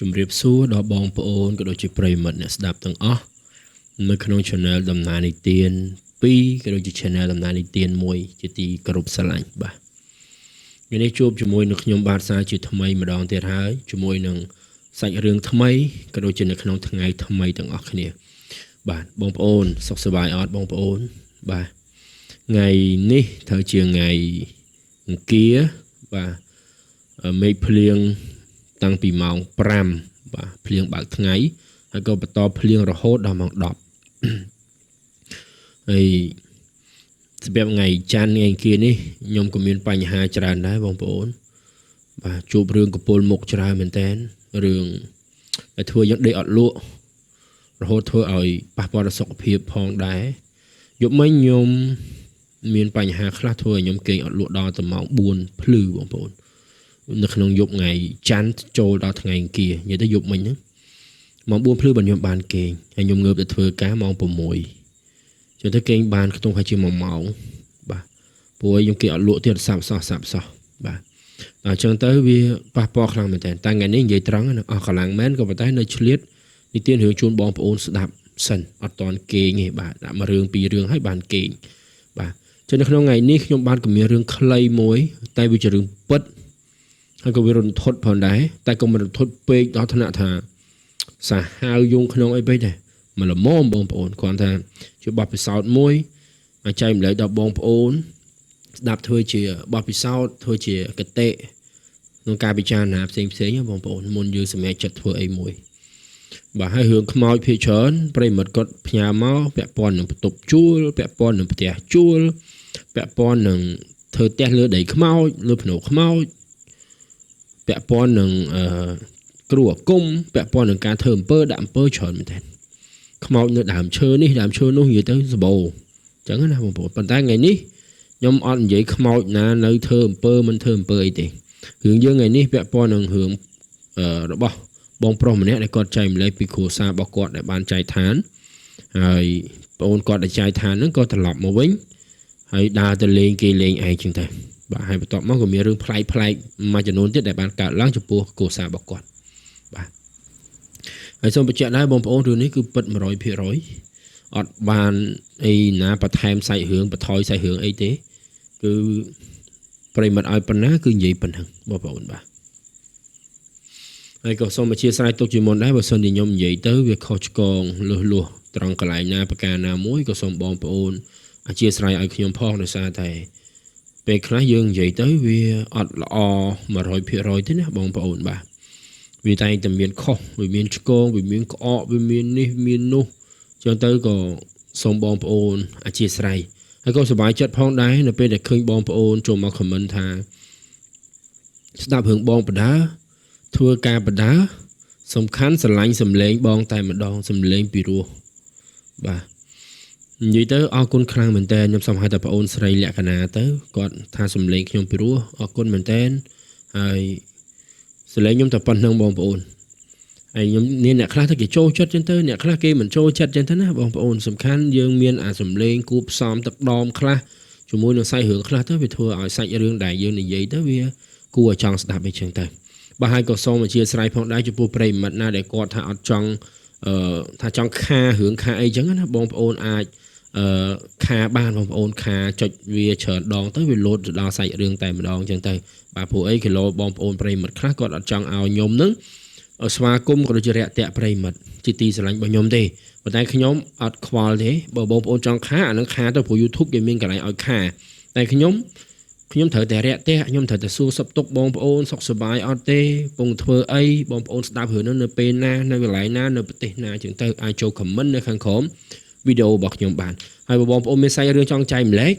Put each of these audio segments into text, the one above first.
ជំរាបសួរដល់បងប្អូនក៏ដូចជាប្រិយមិត្តអ្នកស្ដាប់ទាំងអស់នៅក្នុង Channel ដំណើរនិទាន2ក៏ដូចជា Channel ដំណើរនិទាន1ជាទីគោរពស្រឡាញ់បាទថ្ងៃនេះជួបជាមួយនឹងខ្ញុំបាទសាជាថ្មីម្ដងទៀតហើយជាមួយនឹងសាច់រឿងថ្មីក៏ដូចជានៅក្នុងថ្ងៃថ្មីទាំងអស់គ្នាបាទបងប្អូនសុខសប្បាយអត់បងប្អូនបាទថ្ងៃនេះត្រូវជាថ្ងៃអង្គារបាទមេឃភ្លៀងតាំងពីម៉ោង5បាទភ្លៀងបើកថ្ងៃហើយក៏បន្តភ្លៀងរហូតដល់ម៉ោង10ហើយសម្រាប់ថ្ងៃច័ន្ទថ្ងៃអង្គារនេះខ្ញុំក៏មានបញ្ហាច្រើនដែរបងប្អូនបាទជួបរឿងកពុលមុខច្រើនមែនតើរឿងដែលធ្វើយើងដេកអត់លក់រហូតធ្វើឲ្យប៉ះពាល់ដល់សុខភាពផងដែរយប់មិញខ្ញុំមានបញ្ហាខ្លះធ្វើឲ្យខ្ញុំគេងអត់លក់ដល់ទៅម៉ោង4ភ្លឺបងប្អូននៅក្នុងយប់ថ្ងៃច័ន្ទចូលដល់ថ្ងៃអង្គារនិយាយទៅយប់មិញហ្នឹងម៉ោង4ភ្លឺបានខ្ញុំបានគេងហើយខ្ញុំងើបទៅធ្វើការម៉ោង6ចឹងទៅគេងបានខ្ទង់ជា1ម៉ោងបាទព្រោះខ្ញុំគេអត់លក់ទៀតសាប់សោះសាប់សោះបាទអញ្ចឹងទៅវាប៉ះពាល់ខ្លាំងមែនតើតែថ្ងៃនេះនិយាយត្រង់អស់កម្លាំងមែនក៏ប៉ុន្តែនៅឆ្លៀតនិទានរឿងជូនបងប្អូនស្ដាប់សិនអត់តន់គេងទេបាទដាក់មួយរឿងពីររឿងហើយបានគេងបាទចឹងនៅក្នុងថ្ងៃនេះខ្ញុំបានក៏មានរឿងខ្លីមួយតែវាជារឿងពិតហើយក៏វារន្ធត់ផងដែរតែក៏មិនរន្ធត់ពេកដល់ថ្នាក់ថាសាហាវយងក្នុងអីពេកដែរមកល្មមបងប្អូនគ្រាន់ថាជាបទពិសោធន៍មួយអាចចែកម្លែកដល់បងប្អូនស្ដាប់ធ្វើជាបទពិសោធន៍ធ្វើជាគតិក្នុងការពិចារណាផ្សេងផ្សេងបងប្អូនមុនយើងសម្រេចចិត្តធ្វើអីមួយបាទហើយរឿងខ្មោចភាគច្រើនប្រិយមិត្តគាត់ផ្ញើមកពាក់ព័ន្ធនឹងបន្ទប់ជួលពាក់ព័ន្ធនឹងផ្ទះជួលពាក់ព័ន្ធនឹងធ្វើផ្ទះលើដីខ្មោចលើភ្នូខ្មោចពាក់ព័ន្ធនឹងគ្រូអាគមពាក់ព័ន្ធនឹងការធ្វើអំពើដាក់អំពើច្រើនមែនទែនខ្មោចនៅដើមឈើនេះដើមឈើនោះនិយាយទៅសបោអញ្ចឹងណាបងប្អូនប៉ុន្តែថ្ងៃនេះខ្ញុំអត់និយាយខ្មោចណានៅធ្វើអំពើមិនធ្វើអំពើអីទេរឿងយើងថ្ងៃនេះពាក់ព័ន្ធនឹងរឿងរបស់បងប្រុសម្នាក់ដែលគាត់ចែកម្លែកពីគ្រួសាររបស់គាត់ដែលបានចែកឋានហើយប្អូនគាត់ដែលចែកឋានហ្នឹងក៏ត្រឡប់មកវិញហើយដើរទៅលេងគេលេងឯងចឹងទៅបាទហើយបន្ទាប់មកក៏មានរឿងប្លែកប្លែកមួយចំនួនទៀតដែលបានកើតឡើងចំពោះគ្រួសាររបស់គាត់បាទហើយសូមបញ្ជាក់ដែរបងប្អូនរឿងនេះគឺពិត 100% អត់បានអីណាបន្ថែមសាច់រឿងបន្ថយសាច់រឿងអីទេគឺប្រិយមិត្តឲ្យប៉ុណ្ណាគឺនិយាយប៉ុណ្ណឹងបងប្អូនបាទហើយក៏សូមអធិស្ឋានទុកជាមុនដែរបើសិនជាខ្ញុំនិយាយទៅវាខុសឆ្គងលឺលួសត្រង់កន្លែងណាប្រការណាមួយក៏សូមបងប្អូនអធិស្ឋានឲ្យខ្ញុំផងដោយសារតែពេលខ្លះយើងនិយាយទៅវាអត់ល្អ 100% ទេណាបងប្អូនបាទវាតែងតែមានខុសវាមានឆ្គងវាមានក្អកវាមាននេះមាននោះចឹងទៅក៏សូមបងប្អូនអធិស្ឋានហើយក៏សប្បាយចិត្តផងដែរនៅពេលដែលឃើញបងប្អូនចូលមក comment ថាស្ដាប់រឿងបងបដាធ្វើការបដាសំខាន់ស្រឡាញ់សំលេងបងតែម្ដងសំលេងពីរោះបាទនិយាយទៅអរគុណខ្លាំងមែនតើខ្ញុំសូមហៅតែប្អូនស្រីលក្ខណាទៅគាត់ថាសំលេងខ្ញុំពីរោះអរគុណមែនតើហើយសំលេងខ្ញុំតែប៉ុណ្្នឹងបងប្អូនហើយខ្ញុំមានអ្នកខ្លះទៅគេចូលចិត្តចឹងទៅអ្នកខ្លះគេមិនចូលចិត្តចឹងទៅណាបងប្អូនសំខាន់យើងមានអាសំលេងគួបផ្សំទឹកដមខ្លះជាមួយនឹងសាច់រឿងខ្លះទៅវាធ្វើឲ្យសាច់រឿងដែលយើងនិយាយទៅវាគួរឲ្យចង់ស្ដាប់អីចឹងទៅបាទហើយក៏សូមអធិស្ឋានផងដែរចំពោះប្រិយមិត្តណាដែលគាត់ថាអត់ចង់ថាចង់ខារឿងខាអីចឹងណាបងប្អូនអាចខាបានបងប្អូនខាចុចវាច្រើនដងទៅវាលោតទៅដល់សាច់រឿងតែម្ដងចឹងទៅបាទព្រោះអីគីឡូបងប្អូនប្រិយមិត្តខ្លះគាត់អត់ចង់ឲ្យខ្ញុំនឹងស្វាគមន៍ក៏ដូចជារាក់ទាក់ប្រិយមិត្តជាទីស្រឡាញ់របស់ខ្ញុំទេប៉ុន្តែខ្ញុំអត់ខ្វល់ទេបើបងប្អូនចង់ខាអានឹងខាទៅព្រោះ YouTube គេមានកន្លែងឲ្យខាតែខ្ញុំត្រូវតែរាក់ទាក់ខ្ញុំត្រូវតែសួរសុខទុក្ខបងប្អូនសុខសប្បាយអត់ទេពងធ្វើអីបងប្អូនស្ដាប់រឿងនោះនៅពេលណានៅកន្លែងណានៅប្រទេសណាចឹងទៅអាចចូល comment នៅខាងក្រោមវីដេអូរបស់ខ្ញុំបានហើយបើបងប្អូនមានសាច់រឿងចង់ចែកម្លែក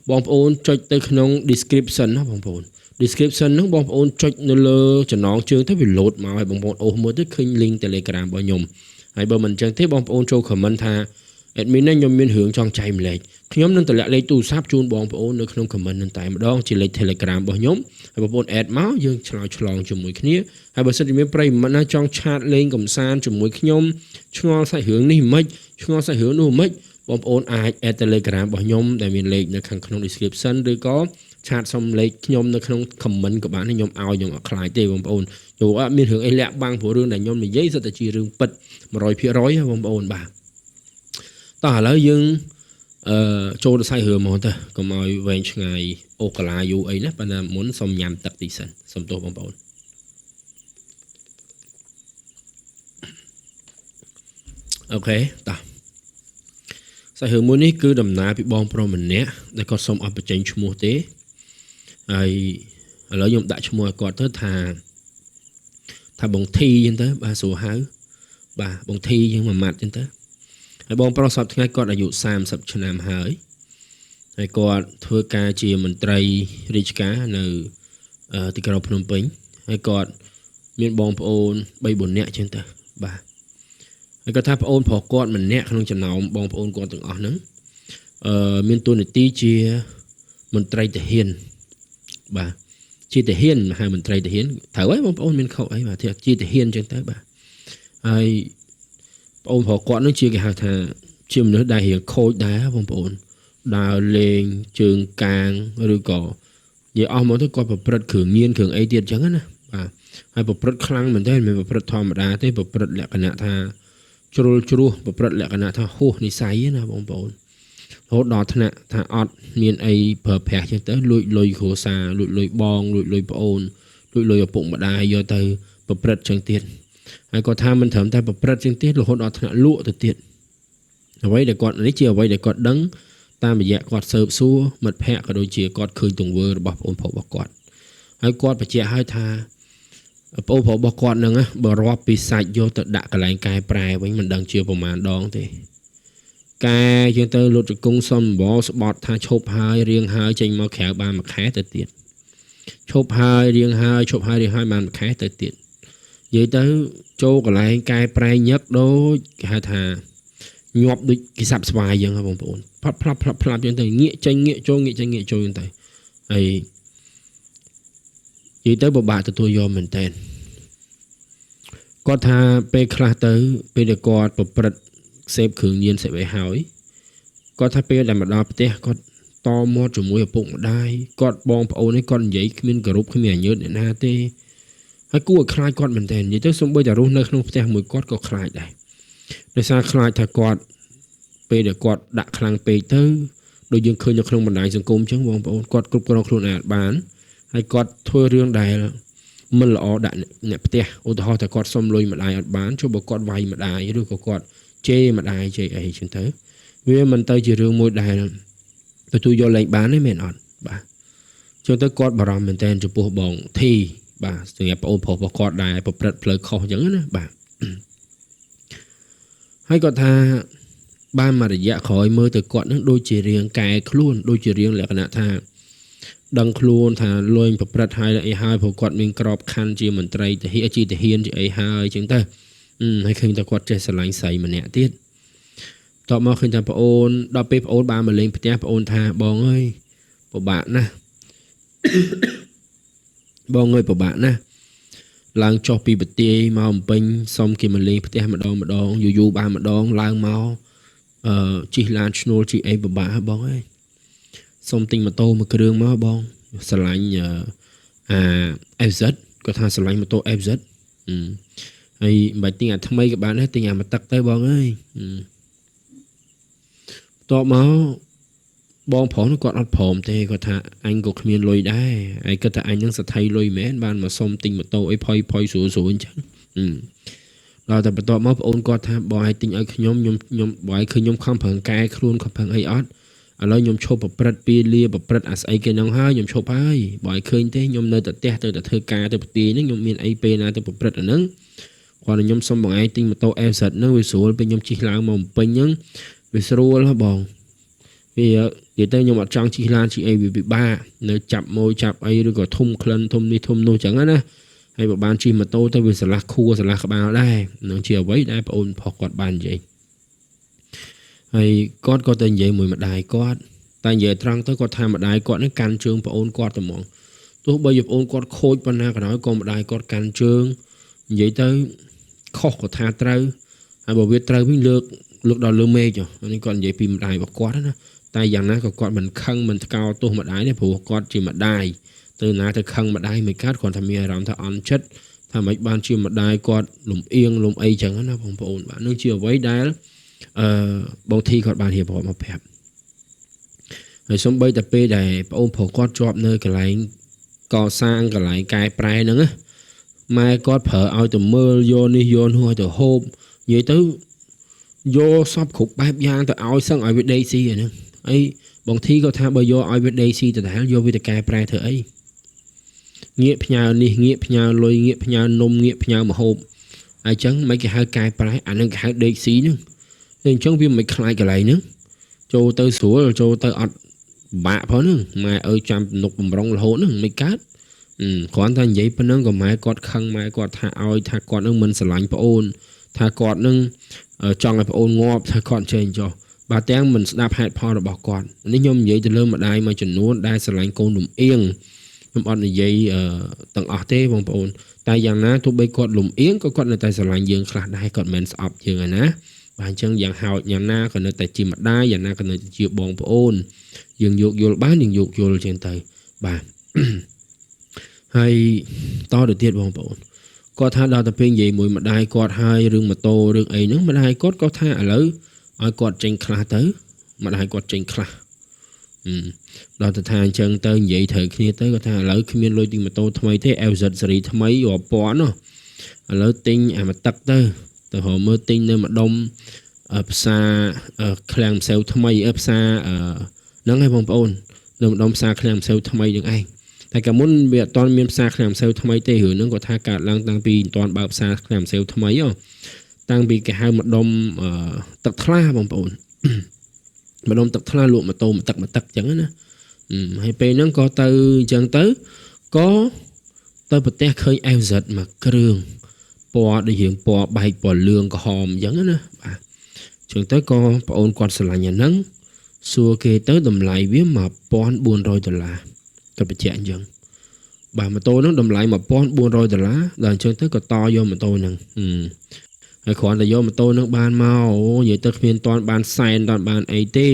បងប្អូនចុចទៅក្នុង description ណាបងប្អូន description ហ្នឹងបងប្អូនចុចនៅលើចំណងជើងទៅវាលោតមកឲ្យបងប្អូនអូសមើលទៅឃើញ link Telegram របស់ខ្ញុំហើយបើមិនអញ្ចឹងទេបងប្អូនចូល comment ថា admin នេះខ្ញុំមានរឿងចង់ចែកម្លែកខ្ញុំនឹងតម្លាក់លេខទូរស័ព្ទជូនបងប្អូននៅក្នុង comment នឹងតែម្ដងជាលេខ Telegram របស់ខ្ញុំហើយបងប្អូន add មកយើងឆ្លើយឆ្លងជាមួយគ្នាហើយបើសិនជាមានប្រិយមិត្តណាចង់ឆាតលេងកម្សាន្តជាមួយខ្ញុំឆ្ងល់សាច់រឿងនេះមិនឆ្ងល់សាច់រឿងនោះមិនបងប្អូនអាច add Telegram របស់ខ្ញុំដែលមានលេខនៅខាងក្នុង description ឬក៏ chat សុំលេខខ្ញុំនៅក្នុង comment ក៏បានខ្ញុំឲ្យខ្ញុំអត់ខ្លាចទេបងប្អូនចូលអត់មានរឿងអីលាក់បាំងព្រោះរឿងដែលខ្ញុំនិយាយសុទ្ធតែជារឿងពិត100%បងប្អូនបាទតោះឥឡូវយើងអឺចូលទៅសាច់រឿងហ្មងទៅកុំឲ្យវែងឆ្ងាយអូកាឡាយូរអីណាប៉ុន្តែមុនសុំញ៉ាំទឹកតិចសិនសុំទោសបងប្អូន OK តោះសាច់រឿងមួយនេះគឺដំណើរពីបងប្រុសម្នាក់ដែលគាត់សុំអត់បញ្ចេញឈ្មោះទេហើយឥឡូវខ្ញុំដាក់ឈ្មោះឲ្យគាត់ទៅថាបងធីអញ្ចឹងទៅបាទស្រួលហៅបាទបងធីយើងមួយម៉ាត់អញ្ចឹងទៅហើយបងប្រុសសប្តាហ៍ថ្ងៃគាត់អាយុ30ឆ្នាំហើយហើយគាត់ធ្វើការជាមន្ត្រីរាជការនៅទីក្រុងភ្នំពេញហើយគាត់មានបងប្អូន3 4នាក់អញ្ចឹងទៅបាទហើយគាត់ថាប្អូនប្រុសគាត់ម្នាក់ក្នុងចំណោមបងប្អូនគាត់ទាំងអស់ហ្នឹងមានតួនាទីជាមន្ត្រីទាហានបាទជាទាហានហៅមន្ត្រីទាហានត្រូវហើយបងប្អូនមានខុសអីបាទជាទាហានអញ្ចឹងទៅបាទហើយប្អូនប្រុសគាត់នឹងជាគេហៅថាជាមនុស្សដែលរៀងខូចដែរបងប្អូនដើរលេងជើងកាងឬក៏និយាយអស់មកទៅគាត់ប្រព្រឹត្តគ្រឿងញៀនគ្រឿងអីទៀតអញ្ចឹងណាបាទហើយប្រព្រឹត្តខ្លាំងមែនទែនមិនប្រព្រឹត្តធម្មតាទេប្រព្រឹត្តលក្ខណៈថាជ្រុលជ្រោះប្រព្រឹត្តលក្ខណៈថាហួសនិស័យណាបងប្អូនរហូតដល់ថ្នាក់ថាអត់មានអីប្រើប្រាស់ចឹងទៅលួចលុយគ្រួសារលួចលុយបងលួចលុយប្អូនលួចលុយឪពុកម្ដាយយកទៅប្រព្រឹត្តចឹងទៀតហើយគាត់ថាមិនត្រឹមតែប្រព្រឹត្តចឹងទៀតរហូតដល់ថ្នាក់លក់ទៅទៀតអ្វីដែលគាត់នេះជាអ្វីដែលគាត់ដឹងតាមរយៈគាត់ស៊ើបសួរមិត្តភ័ក្តិក៏ដូចជាគាត់ឃើញទង្វើរបស់ប្អូនប្រុសរបស់គាត់ហើយគាត់បញ្ជាក់ឲ្យថាប្អូនប្រុសរបស់គាត់នឹងបើរាប់ពីសាច់យកទៅដាក់កន្លែងកែប្រែវិញមិនដឹងជាប្រមាណដងទេកែជាងទៅលុតជង្គង់សំបស្បត់ថាឈប់ហើយរៀងហើយចេញមកក្រៅបានមួយខែទៅទៀតឈប់ហើយរៀងហើយឈប់ហើយរៀងហើយបានមួយខែទៅទៀតនិយាយទៅចូលកន្លែងកែប្រែញឹកដូចគេហៅថាញាប់ដូចគេសាប់ស្វាយយ៉ាងបងប្អូនផ្លាប់ផ្លាប់ផ្លាប់ផ្លាប់យ៉ាងទៅងាកចេញងាកចូលងាកចេញងាកចូលយ៉ាងទៅហើយនិយាយទៅពិបាកទទួលយកមែនតើគាត់ថាពេលខ្លះទៅពេលដែលគាត់ប្រព្រឹត្តសេពគ្រឿងញៀនសេពអីហើយគាត់ថាពេលដែលមកដល់ផ្ទះគាត់តមាត់ជាមួយឪពុកម្ដាយគាត់បងប្អូននេះគាត់និយាយគ្មានគោរពគ្មានអាញើតអ្នកណាទេហើយគួរឲ្យខ្លាចគាត់មែនតើនិយាយទៅសូម្បីតែរស់នៅក្នុងផ្ទះមួយគាត់ក៏ខ្លាចដែរដោយសារខ្លាចថាគាត់ពេលដែលគាត់ដាក់ខ្លាំងពេកទៅដូចយើងឃើញនៅក្នុងបណ្ដាញសង្គមអញ្ចឹងបងប្អូនគាត់គ្រប់គ្រងខ្លួនឯងបានហើយគាត់ធ្វើរឿងដែលមិនល្អដាក់អ្នកផ្ទះឧទាហរណ៍ថាគាត់សុំលុយម្ដាយអត់បានជួបបើគាត់វាយម្ដាយឬក៏គាត់ជេរម្ដាយជេរអីចឹងទៅវាមិនទៅជារឿងមួយដែលទទួលយកលែងបានទេមែនអត់បាទចឹងទៅគាត់បារម្ភមែនទែនចំពោះបងធីបាទសម្រាប់ប្អូនប្រុសរបស់គាត់ដែលប្រព្រឹត្តផ្លូវខុសចឹងណាបាទហើយគាត់ថាបានមួយរយៈក្រោយមើលទៅគាត់នឹងដូចជារៀងកែខ្លួនដូចជារៀងលក្ខណៈថាដឹងខ្លួនថាលុយប្រព្រឹត្តហើយអីហើយព្រោះគាត់មានក្របខ័ណ្ឌជាមន្ត្រីទាហានជាទាហានជាអីហើយចឹងទៅហើយឃើញតែគាត់ចេះស្រឡាញ់ស្រីម្នាក់ទៀតតបមកឃើញថាប្អូនដល់ពេលប្អូនបានមកលេងផ្ទះប្អូនថាបងអើយពិបាកណាស់បងអើយពិបាកណាស់ឡើងចុះពីប្រទាយមកអំពេញសុំគេមកលេងផ្ទះម្ដងម្ដងយូរយូរបានម្ដងឡើងមកជិះឡានឈ្នួលជិះអីពិបាកបងអើយសុំទិញម៉ូតូមួយគ្រឿងមកបងស្រឡាញ់អា FZ គាត់ថាស្រឡាញ់ម៉ូតូ FZ ហើយមិនបាច់ទិញអាថ្មីក៏បានដែរទិញអាមួយទឹកទៅបងអើយតបមកបងប្រុសនោះគាត់អត់ព្រមទេគាត់ថាអញក៏គ្មានលុយដែរហើយគិតថាអញនឹងសថៃលុយមែនបានមកសុំទិញម៉ូតូអីផុយផុយស្រួលស្រួលអញ្ចឹងដល់តែបន្ទាប់មកប្អូនគាត់ថាបងឲ្យទិញឲ្យខ្ញុំខ្ញុំបងឲ្យឃើញខ្ញុំខំប្រឹងកែខ្លួនខំប្រឹងអីអត់ឥឡូវខ្ញុំឈប់ប្រព្រឹត្តពីលាប្រព្រឹត្តអាស្អីគេហ្នឹងហើយខ្ញុំឈប់ហើយបើឲ្យឃើញទេខ្ញុំនៅតែផ្ទះទៅតែធ្វើការទៅប្រទាយហ្នឹងខ្ញុំមានអីពេលណាទៅប្រព្រឹត្តអាហ្នឹងគាត់ថាខ្ញុំសុំបងឯងទិញម៉ូតូ FZ ហ្នឹងវាស្រួលពេលខ្ញុំជិះឡើងមកពេញហ្នឹងវាស្រួលហ៎បងវានិយាយទៅខ្ញុំអត់ចង់ជិះឡានជិះអីវាពិបាកនៅចាប់ម៉ួយចាប់អីឬក៏ធុំក្លិនធុំនេះធុំនោះចឹងណាហើយបើបានជិះម៉ូតូទៅវាស្រឡះខួរស្រឡះក្បាលដែរនឹងជាអ្វីដែលប្អូនប្រុសគាត់បាននិយាយហើយគាត់ក៏ទៅនិយាយមួយម្ដាយគាត់តែនិយាយត្រង់ទៅគាត់ថាម្ដាយគាត់នឹងកាន់ជើងប្អូនគាត់តែហ្មងទោះបីជាប្អូនគាត់ខូចប៉ុណ្ណាក៏ដោយក៏ម្ដាយគាត់កាន់ជើងនិយាយទៅខុសក៏ថាត្រូវហើយបើវាត្រូវវិញលើក លើកដល់លើមេឃនេះគាត់និយាយពីម្ដាយរបស់គាត់ណាតែយ៉ាងណាក៏គាត់មិនខឹងមិនថ្កោលទោសម្ដាយទេព្រោះគាត់ជាម្ដាយទៅណាទៅខឹងម្ដាយមិនកើតគ្រាន់តែមានអារម្មណ៍ថាអន់ចិត្តថាមិនបានជាម្ដាយគាត់លំអៀងលំអីចឹងណាបងប្អូនបាទនឹងជាអ្វីដែលអឺបងធីគាត់បានរៀបរាប់មកប្រាប់ហើយសំបីតែពេលដែលប្អូនប្រុសគាត់ជាប់នៅកន្លែងកសាងកន្លែងកែប្រែហ្នឹងណាម៉ែគាត់ប្រើឲ្យទៅមើលយកនេះយកនោះឲ្យទៅហូបនិយាយទៅយកសពគ្រប់បែបយ៉ាងទៅឲ្យសឹងឲ្យវាដេកស៊ីហ្នឹងអីបងធីក៏ថាបើយកឲ្យវាដេកស៊ីដដែលយកវាទៅកែប្រែធ្វើអីងាកផ្ញើនេះងាកផ្ញើលុយងាកផ្ញើនំងាកផ្ញើម្ហូបអញ្ចឹងមិនគេហៅកែប្រែអានឹងគេហៅដេកស៊ីហ្នឹងអញ្ចឹងវាមិនខ្លាចកន្លែងហ្នឹងចូលទៅស្រួលចូលទៅអត់បាក់ផងហ្នឹងម៉ែអើយចាំនុកបំរុងរហូតហ្នឹងមិនកើតគ្រាន់តែនិយាយប៉ុណ្ណឹងក៏ម៉ែគាត់ខឹងម៉ែគាត់ថាឲ្យថាគាត់នឹងមិនស្រឡាញ់ប្អូនថាគាត់នឹងចង់ឲ្យប្អូនងាប់ថាគាត់ចេះចុះបាទទាំងមិនស្ដាប់ហេតុផលរបស់គាត់នេះខ្ញុំនិយាយទៅលើម្ដាយមួយចំនួនដែលស្រឡាញ់កូនលំអៀងខ្ញុំអត់និយាយទាំងអស់ទេបងប្អូនតែយ៉ាងណាទោះបីគាត់លំអៀងក៏គាត់នៅតែស្រឡាញ់យើងខ្លះដែរគាត់មិនស្អប់យើងឯណាបាទអញ្ចឹងយ៉ាងហោចយ៉ាងណាក៏នៅតែជាម្ដាយយ៉ាងណាក៏នៅតែជាបងប្អូនយើងយោគយល់បានយើងយោគយល់ជាងទៅបាទហើយតទៅទៀតបងប្អូនគាត់ថាដល់ទៅពេលនិយាយមួយម្ដាយគាត់ហើយរឿងម៉ូតូរឿងអីហ្នឹងម្ដាយគាត់ក៏ថាឥឡូវឲ្យគាត់ចេញខ្លះទៅម្ដាយគាត់ចេញខ្លះដល់ទៅថាអញ្ចឹងទៅនិយាយត្រូវគ្នាទៅគាត់ថាឥឡូវគ្មានលុយទិញម៉ូតូថ្មីទេ FZ ស៊េរីថ្មីរាប់ពាន់នោះឥឡូវទិញអាមួយទឹកទៅទៅរកមើលទិញនៅម្ដុំផ្សារឃ្លាំងម្សៅថ្មីផ្សារហ្នឹងហើយបងប្អូននៅម្ដុំផ្សារឃ្លាំងម្សៅថ្មីនឹងឯងតែកាលមុនវាអត់ទាន់មានផ្សារឃ្លាំងម្សៅថ្មីទេរឿងហ្នឹងគាត់ថាកើតឡើងតាំងពីមិនទាន់បើកផ្សារឃ្លាំងម្សៅថ្មីហ៎តាំងពីគេហៅម្ដុំទឹកថ្លាបងប្អូនម្ដុំទឹកថ្លាលក់ម៉ូតូមួយទឹកមួយទឹកអញ្ចឹងណាហើយពេលហ្នឹងក៏ទៅអញ្ចឹងទៅក៏ទៅប្រទះឃើញ FZ មួយគ្រឿងពណ៌ដូចរៀងពណ៌បែកពណ៌លឿងក្រហមអញ្ចឹងណាបាទអញ្ចឹងទៅក៏ប្អូនគាត់ស្រឡាញ់អាហ្នឹងសួរគេទៅតម្លៃវា1400ដុល្លារគាត់បញ្ជាក់អញ្ចឹងបាទម៉ូតូហ្នឹងតម្លៃ1400ដុល្លារដល់អញ្ចឹងទៅក៏តយកម៉ូតូហ្នឹងហើយគ្រាន់តែយកម៉ូតូហ្នឹងបានមកអូនិយាយទៅគ្មានតន់បានសែនតន់បានអីទេ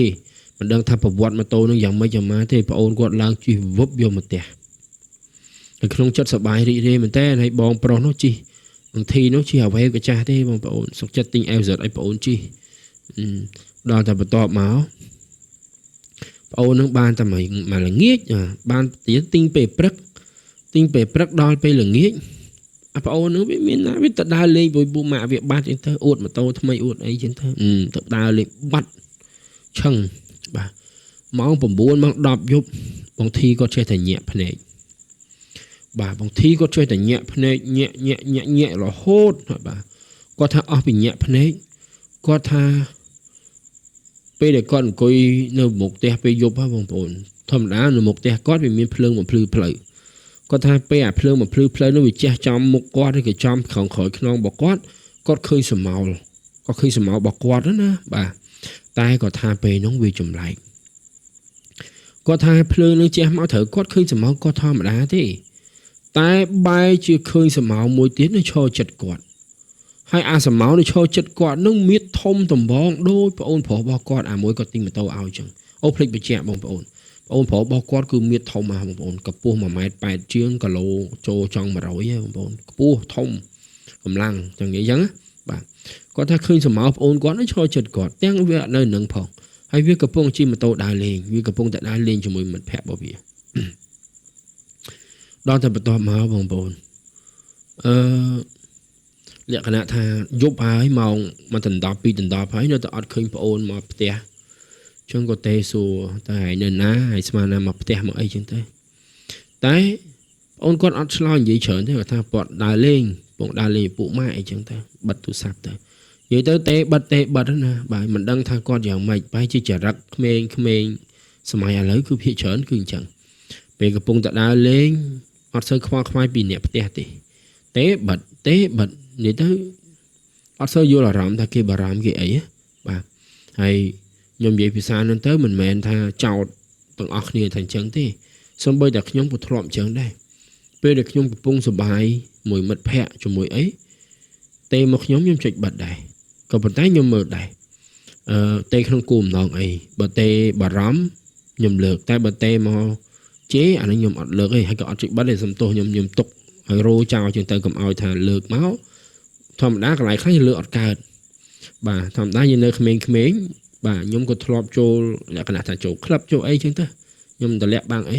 មិនដឹងថាប្រវត្តិម៉ូតូហ្នឹងយ៉ាងម៉េចយ៉ាងម៉ាទេប្អូនគាត់ឡើងជិះវឹបយកមកផ្ទះហើយក្នុងចិត្តសប្បាយរីករាយមែនតើហើយបងប្រុសនោះជិះបางធីនោះជិះអ្វីក៏ចាស់ទេបងប្អូនសុខចិត្តទិញ FZ ឲ្យប្អូនជិះដល់តែបន្ទាប់មកប្អូននឹងបានតែមួយល្ងាចបានទិញពេលព្រឹកទិញពេលព្រឹកដល់ពេលល្ងាចអាប្អូននឹងវាមានណាវាទៅដើរលេងមួយពូម៉ាក់វាបាត់ចឹងទៅអួតម៉ូតូថ្មីអួតអីចឹងទៅទៅដើរលេងបាត់ឆឹងបាទម៉ោង9ម៉ោង10យប់បងធីគាត់ចេះតែញាក់ភ្នែកបាទបងធីគាត់ចេះតែញាក់ភ្នែកញាក់ញាក់ញាក់ញាក់រហូតបាទគាត់ថាអស់ពីញាក់ភ្នែកគាត់ថាពេលដែលគាត់អង្គុយនៅមុខផ្ទះពេលយប់ហ៎បងប្អូនធម្មតានៅមុខផ្ទះគាត់វាមានភ្លើងបំភ្លឺផ្លូវគាត់ថាពេលអាភ្លើងបំភ្លឺផ្លូវនោះវាជះចំមុខគាត់ឬក៏ចំខាងក្រោយខ្នងរបស់គាត់គាត់ឃើញស្រមោលគាត់ឃើញស្រមោលរបស់គាត់ណាបាទតែគាត់ថាពេលនោះវាចម្លែកគាត់ថាភ្លើងនឹងជះមកត្រូវគាត់ឃើញស្រមោលគាត់ធម្មតាទេតែបែរជាឃើញស្រមោលមួយទៀតនៅឈរចិត្តគាត់ហើយអាស្រមោលនៅឈរចិត្តគាត់នឹងមៀតធំដំបងដោយប្អូនប្រុសរបស់គាត់អាមួយគាត់ទិញម៉ូតូឲ្យចឹងអូភ្លេចបញ្ជាក់បងប្អូនប្អូនប្រុសរបស់គាត់គឺមៀតធំហ่ะបងប្អូនកម្ពស់1.8ម៉ែត្រជាងគីឡូចូលចង់100ហ៎បងប្អូនខ្ពស់ធំកម្លាំងចឹងនិយាយចឹងបាទគាត់ថាឃើញស្រមោលប្អូនគាត់នៅឈរចិត្តគាត់ទាំងវាអត់នៅនឹងផងហើយវាកំពុងជិះម៉ូតូដើរលេងវាកំពុងតែដើរលេងជាមួយមិត្តភ័ក្តិរបស់វាដល់តែបន្ទាប់មកបងប្អូនអឺលក្ខណៈថាយប់ហើយម៉ោង1ដណ្ដប់2ដណ្ដប់ហើយនៅតែអត់ឃើញប្អូនមកផ្ទះចឹងក៏ទេសួរតែឯងនៅណាហើយស្មានណាមកផ្ទះមកអីចឹងទៅតែប្អូនគាត់អត់ឆ្លើយនិយាយច្រើនទេគាត់ថាគាត់ដើរលេងពងដើរលេងពួកម៉ាក់អីចឹងទៅបិទទូរស័ព្ទទៅនិយាយទៅទេបិទទេបិទណាបាទមិនដឹងថាគាត់យ៉ាងម៉េចបែរជាចរិតក្មេងក្មេងសម័យឥឡូវគឺភាគច្រើនគឺអញ្ចឹងពេលកំពុងតែដើរលេងអត់សូវខ្វល់ខ្វាយពីអ្នកផ្ទះទេទេបិទទេបិទនិយាយទៅអត់សូវយល់អារម្មណ៍ថាគេបារម្ភគេអីបាទហើយខ្ញុំនិយាយភាសាហ្នឹងទៅមិនមែនថាចោតទាំងអស់គ្នាថាអញ្ចឹងទេសូម្បីតែខ្ញុំក៏ធ្លាប់អញ្ចឹងដែរពេលដែលខ្ញុំកំពុងសប្បាយមួយមិត្តភ័ក្តិជាមួយអីទេមកខ្ញុំខ្ញុំចុចបិទដែរក៏ប៉ុន្តែខ្ញុំមើលដែរ ទេក្នុងគោលបំណងអីបើទេបារម្ភខ្ញុំលើកតែបើទេមកជេរអានេះខ្ញុំអត់លើកទេហើយក៏អត់ចុចបិទទេសំទោសខ្ញុំខ្ញុំទុកឲ្យរោចោលជាងទៅកុំឲ្យថាលើកមកធម្មតាកន្លែងខ្លះយើងលើកអត់កើតបាទធម្មតាយើងនៅក្មេងៗបាទខ្ញុំក៏ធ្លាប់ចូលលក្ខណៈថាចូលក្លឹបចូលអីចឹងទៅខ្ញុំតម្លាក់បាំងអី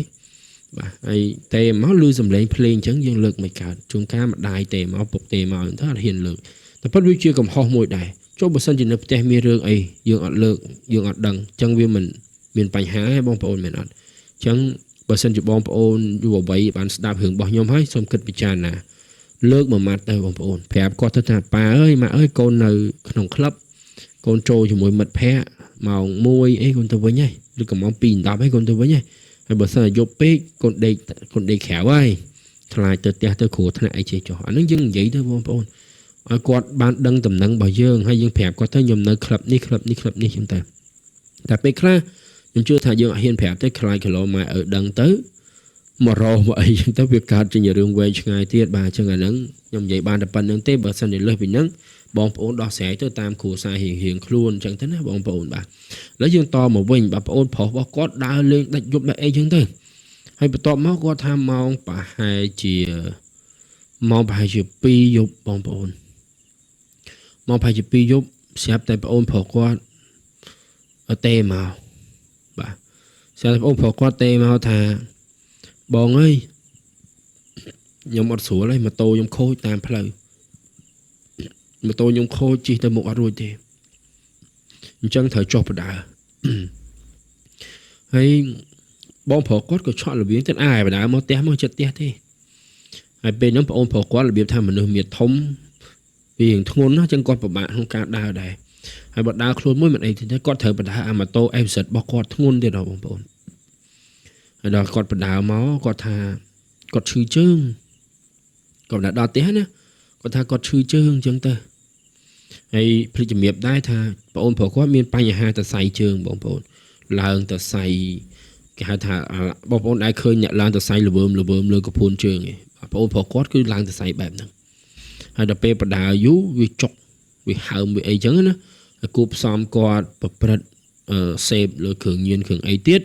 បាទហើយទេមកលឺសំឡេងភ្លេងអញ្ចឹងយើងលើកមិនកើតជួនកាលម្ដាយទេមកពុកទេមកទៅអត់ហ៊ានលើកតែពិតវាជាកំហុសមួយដែរចូលបើសិនជានៅផ្ទះមានរឿងអីយើងអត់លើកយើងអត់ដឹងអញ្ចឹងវាមិនមានបញ្ហាទេបងប្អូនមែនអត់អញ្ចឹងបើសិនជាបងប្អូនយុវវ័យបានស្ដាប់រឿងរបស់ខ្ញុំហើយសូមគិតពិចារណាលើកមួយម៉ាត់ទៅបងប្អូនប្រាប់គាត់ទៅថាប៉ាអើយម៉ាក់អើយកូននៅក្នុងក្លឹបកូនចូលជាមួយមិត្តភ័ក្តិម៉ោង1អីកូនទៅវិញហើយឬក៏ម៉ោង2:10ហើយកូនទៅវិញហើយហើយបើសិនជាយប់ពេកកូនដេកក្រៅហើយខ្លាចទៅផ្ទះទៅគ្រោះថ្នាក់អីចេះចុះអានឹងយើងនិយាយទៅបងប្អូនឲ្យគាត់បានដឹងតំណែងរបស់យើងហើយយើងប្រាប់គាត់ទៅខ្ញុំនៅក្លឹបនេះក្លឹបនេះក្លឹបនេះចឹងទៅតែពេលខ្លះខ្ញុំជឿថាយើងអត់ហ៊ានប្រាប់ទេខ្លាចគីឡូម៉ែឪដឹងទៅមករកមកអីចឹងទៅវាកើតជារឿងវែងឆ្ងាយទៀតបាទអញ្ចឹងអាហ្នឹងខ្ញុំនិយាយបានតែប៉ុណ្្នឹងទេបើសិនជាលើសពីហ្នឹងបងប្អូនដោះស្រាយទៅតាមគ្រួសាររៀងៗខ្លួនអញ្ចឹងទៅណាបងប្អូនបាទឥឡូវយើងតមកវិញបាទបងប្អូនប្រុសរបស់គាត់ដើរលេងដាច់យប់ដាច់អីចឹងទៅហើយបន្ទាប់មកគាត់ថាម៉ោងប្រហែលជា2យប់បងប្អូនម៉ោងប្រហែលជា2យប់ស្រាប់តែបងប្អូនប្រុសគាត់ទេមកបាទស្រាប់តែបងប្អូនប្រុសគាត់ទេមកថាបងអើយខ្ញុំអត់ស្រួលហើយម៉ូតូខ្ញុំខូចតាមផ្លូវម៉ូតូខ្ញុំខូចជិះទៅមុខអត់រួចទេអញ្ចឹងត្រូវចុះបដើហើយបងប្រុសគាត់ក៏ឆក់របៀងទៅអាយបដើមកផ្ទះមកចិត្តផ្ទះទេហើយពេលហ្នឹងបងប្រុសគាត់របៀបថាមនុស្សមានធំវារៀងធ្ងន់ណាស់អញ្ចឹងគាត់ពិបាកក្នុងការដើរដែរហើយបើដើរខ្លួនមួយមិនអីទេគាត់ត្រូវបដើអាម៉ូតូ FZ របស់គាត់ធ្ងន់ទៀតដល់បងប្អូនហើយដល់គាត់បដើមកគាត់ថាគាត់ឈឺជើងគាត់ដល់ផ្ទះណាគាត់ថាគាត់ឈឺជើងអញ្ចឹងទៅហើយភ្លេចជំរាបដែរថាបងប្រុសគាត់មានបញ្ហាតសៃជើងបងប្អូនឡើងតសៃគេហៅថាបងប្អូនដែរឃើញអ្នកឡើងតសៃល្វើមលើកពួនជើងឯងបងប្រុសគាត់គឺឡើងតសៃបែបហ្នឹងហើយដល់ពេលបដើយូរវាចុកវាហើមវាអីចឹងណាហើយគូផ្សំគាត់ប្រព្រឹត្តសេពលើគ្រឿងញៀនគ្រឿងអីទៀត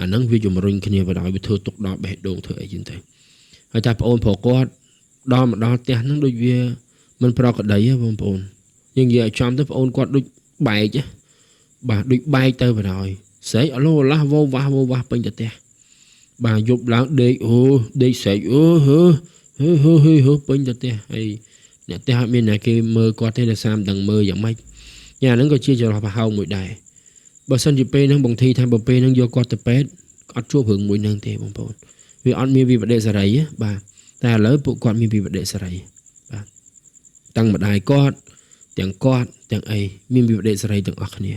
អាហ្នឹងវាជំរុញគ្នាបដោយវាធ្វើទុកដល់បេះដូងធ្វើអីចឹងទៅហើយតែបងប្រុសគាត់ដល់មកដល់ផ្ទះហ្នឹងដូចវាមិនប្រក្រតីហ៎បងប្អូនយើងនិយាយឲ្យចំទៅបងប្អូនគាត់ដូចបែកបាទដូចបែកទៅបដោយស្រែកអឡូឡាស់វ៉ាស់វ៉ាស់ពេញទៅផ្ទះបាទយប់ឡើងដេកអូដេកស្រែកអូហឺហឺហឺហឺពេញទៅផ្ទះហើយអ្នកផ្ទះអត់មានអ្នកគេមើលគាត់ទេដោយសារមិនដឹងមើលយ៉ាងម៉េចញ៉ាហ្នឹងក៏ជាចន្លោះប្រហោងមួយដែរបើសិនជាពេលហ្នឹងបងធីថាបើពេលហ្នឹងយកគាត់ទៅពេទ្យអត់ជួបរឿងមួយហ្នឹងទេបងប្អូនវាអត់មានវិបត្តិសេរីបាទតែឥឡូវពួកគាត់មានវិបត្តិសេរីបាទតាំងម្ដាយគាត់ទាំងគាត់ទាំងអីមានវិបត្តិសេរីទាំងអស់គ្នា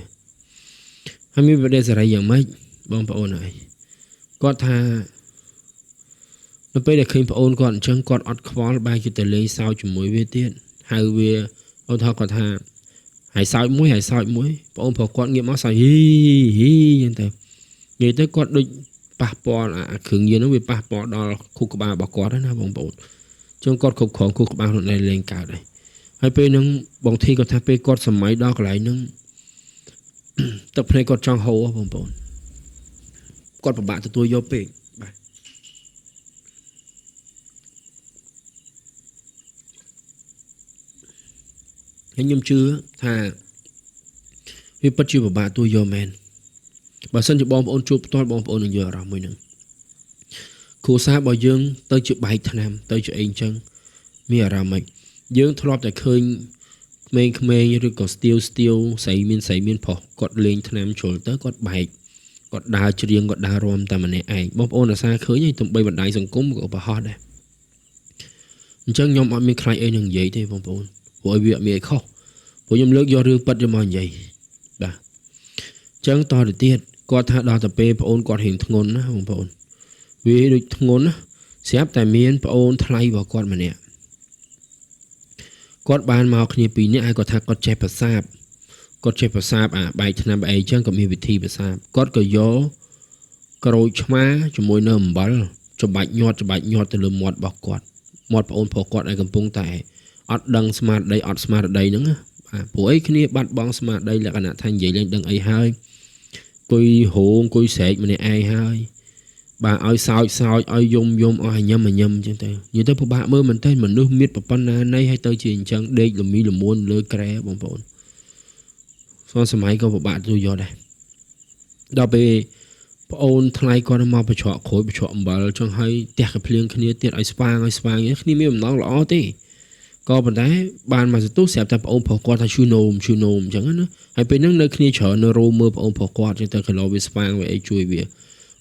ហើយមានវិបត្តិសេរីយ៉ាងម៉េចបងប្អូនហើយគាត់ថានៅពេលដែលឃើញប្អូនគាត់អញ្ចឹងគាត់អត់ខ្វល់បែរជាទៅលេងសើចជាមួយវាទៀតហៅវាឧទាហរណ៍គាត់ថាហើយសើចមួយហើយសើចមួយប្អូនប្រុសគាត់ងាកមកសើចហ៊ីហ៊ីអញ្ចឹងទៅនិយាយទៅគាត់ដូចប៉ះពាល់អាគ្រឿងញៀនហ្នឹងវាប៉ះពាល់ដល់ខួរក្បាលរបស់គាត់ណាបងប្អូនចឹងគាត់គ្រប់គ្រងខួរក្បាលខ្លួនឯងលេងកើតហើយហើយពេលហ្នឹងបងធីគាត់ថាពេលគាត់សម័យដល់កន្លែងហ្នឹងទឹកភ្នែកគាត់ចង់ហូរបងប្អូនគាត់ពិបាកទទួលយកពេកបាទហើយខ្ញុំជឿថាវាពិតជាពិបាកទទួលយកមែនបើសិនជាបងប្អូនជួបផ្ទាល់បងប្អូននឹងយល់អារម្មណ៍មួយហ្នឹងគ្រួសាររបស់យើងទៅជាបែកថ្នាំទៅជាអីអញ្ចឹងមានអារម្មណ៍ម៉េចយើងធ្លាប់តែឃើញក្មេងៗឬក៏ស្ទាវស្រីមានប្រុសគាត់លេងថ្នាំជ្រុលទៅគាត់បែកគាត់ដើរច្រៀងគាត់ដើររាំតែម្នាក់ឯងបងប្អូនអាសាឃើញហើយទំបីបណ្ដាញសង្គមក៏ប្រហោះដែរអញ្ចឹងខ្ញុំអត់មានខ្លាចអីនឹងនិយាយទេបងប្អូនព្រោះឲ្យវាអត់មានអីខុសព្រោះខ្ញុំលើកយករឿងពិតយកមកនិយាយបាទអញ្ចឹងតទៅទៀតគាត់ថាដល់ទៅពេលប្អូនគាត់រៀងធ្ងន់ណាបងប្អូនវាដូចធ្ងន់ណាស្រាប់តែមានប្អូនថ្លៃរបស់គាត់ម្នាក់គាត់បានមកគ្នាពីរនាក់ហើយគាត់ថាគាត់ចេះប្រសាបគាត់ចេះប្រសាបអាបែកថ្នាំអីចឹងក៏មានវិធីប្រសាបគាត់ក៏យកក្រូចឆ្មាជាមួយនៅអំបិលច្បាច់ញាត់ទៅលើមាត់របស់គាត់មាត់ប្អូនប្រុសគាត់ឯកំពុងតែអត់ដឹងស្មារតីអត់ស្មារតីហ្នឹងណា បាទព្រោះអីគ្នាបាត់បង់ស្មារតីលក្ខណៈថានិយាយលែងដឹងអីហើយអង្គុយរោងអង្គុយស្រែកម្នាក់ឯងហើយបាទឲ្យសោចសោចឲ្យយំយំឲ្យញឹមញឹមអញ្ចឹងទៅនិយាយទៅពិបាកមើលមែនទែនមនុស្សមានប៉ុណ្ណាណីហើយទៅជាអញ្ចឹងដេកលមីលមួនលើក្រែបងប្អូនសម័យក៏ពិបាកទទួលយកដែរដល់ពេលប្អូនថ្លៃគាត់មកបញ្ច្រកក្រូចបញ្ច្រកអំបិលចង់ឲ្យផ្ទះកភ្លៀងគ្នាទៀតឲ្យស្វាងឲ្យស្វាងគ្នាមានបំណងល្អទេក៏ប៉ុន្តែបានមកសន្ទុះស្រាប់តែប្អូនប្រុសគាត់ថាឈឺនោមឈឺនោមអញ្ចឹងណាហើយពេលហ្នឹងនៅគ្នាច្រើននៅរោមើលប្អូនប្រុសគាត់អញ្ចឹងទៅគីឡូវាស្វាងវាអីជួយវា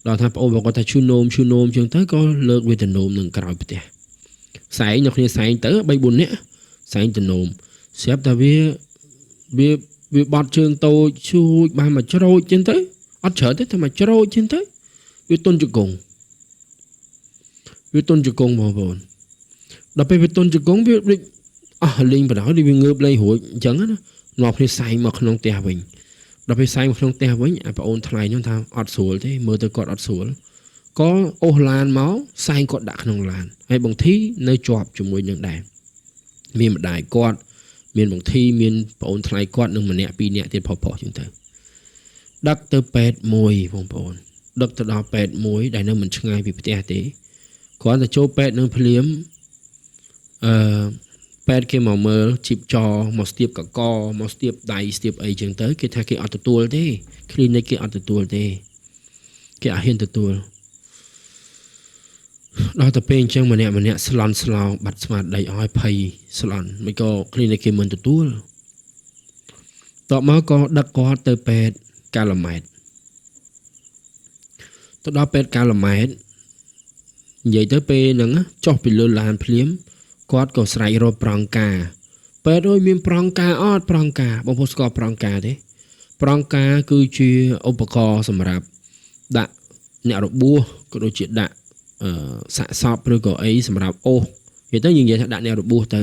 ដល់ថាប្អូនប្រុសគាត់ថាឈឺនោមឈឺនោមអញ្ចឹងទៅក៏លើកវាទៅនោមនឹងក្រោយផ្ទះសែងនៅគ្នាសែងទៅ3 4នាក់សែងទៅនោមស្រាប់តែវាវាវាបត់ជើងតូចឈូចបានមកច្រូចអញ្ចឹងទៅអត់ច្រើនទេតែមកច្រូចអញ្ចឹងទៅវាទុនជង្គង់វាទុនជង្គង់បងប្អូនដល់ពេលវាទុនជង្គង់វាដូចអស់លេងបណ្ដោយវាងើបលេងរួចអញ្ចឹងណានាំគ្នាសែងមកក្នុងផ្ទះវិញដល់ពេលសែងមកក្នុងផ្ទះវិញអាប្អូនថ្លៃនោះថាអត់ស្រួលទេមើលទៅគាត់អត់ស្រួលក៏អូសឡានមកសែងគាត់ដាក់ក្នុងឡានហើយបងធីនៅជាប់ជាមួយនឹងដែរមានម្ដាយគាត់មានបងធីមានប្អូនថ្លៃគាត់និងម្នាក់ពីរនាក់ទៀតផុសៗជាងទៅដឹកទៅពេទ្យមួយបងប្អូនដឹកទៅដល់ពេទ្យមួយដែលនៅមិនឆ្ងាយពីផ្ទះទេគ្រាន់តែចូលពេទ្យនឹងភ្លាមអឺពេទ្យគេមកមើលជីបចមកស្ទាបកកមកស្ទាបដៃស្ទាបអីចឹងទៅគេថាគេអត់ទទួលទេ clinic គេអត់ទទួលទេគេអត់ហ៊ានទទួលដល់ទៅពេលអញ្ចឹងម្នាក់ម្នាក់ស្លន់ស្លោបាត់ស្មារតីឲ្យភ័យស្លន់មិនក៏ clinic គេមិនទទួលតបមកក៏ដឹកគាត់ទៅពេទ្យកាឡម៉ែតទៅដល់ពេទ្យកាឡម៉ែតនិយាយទៅពេលហ្នឹងចុះពីលើឡានភ្លាមគាត់ក៏ស្រែករកប្រងការពេទ្យអើយមានប្រងការអត់ប្រងការបងប្អូនស្គាល់ប្រងការទេប្រងការគឺជាឧបករណ៍សម្រាប់ដាក់អ្នករបួសក៏ដូចជាដាក់សាកសពឬក៏អីសម្រាប់អូសនិយាយទៅយើងនិយាយថាដាក់អ្នករបួសទៅ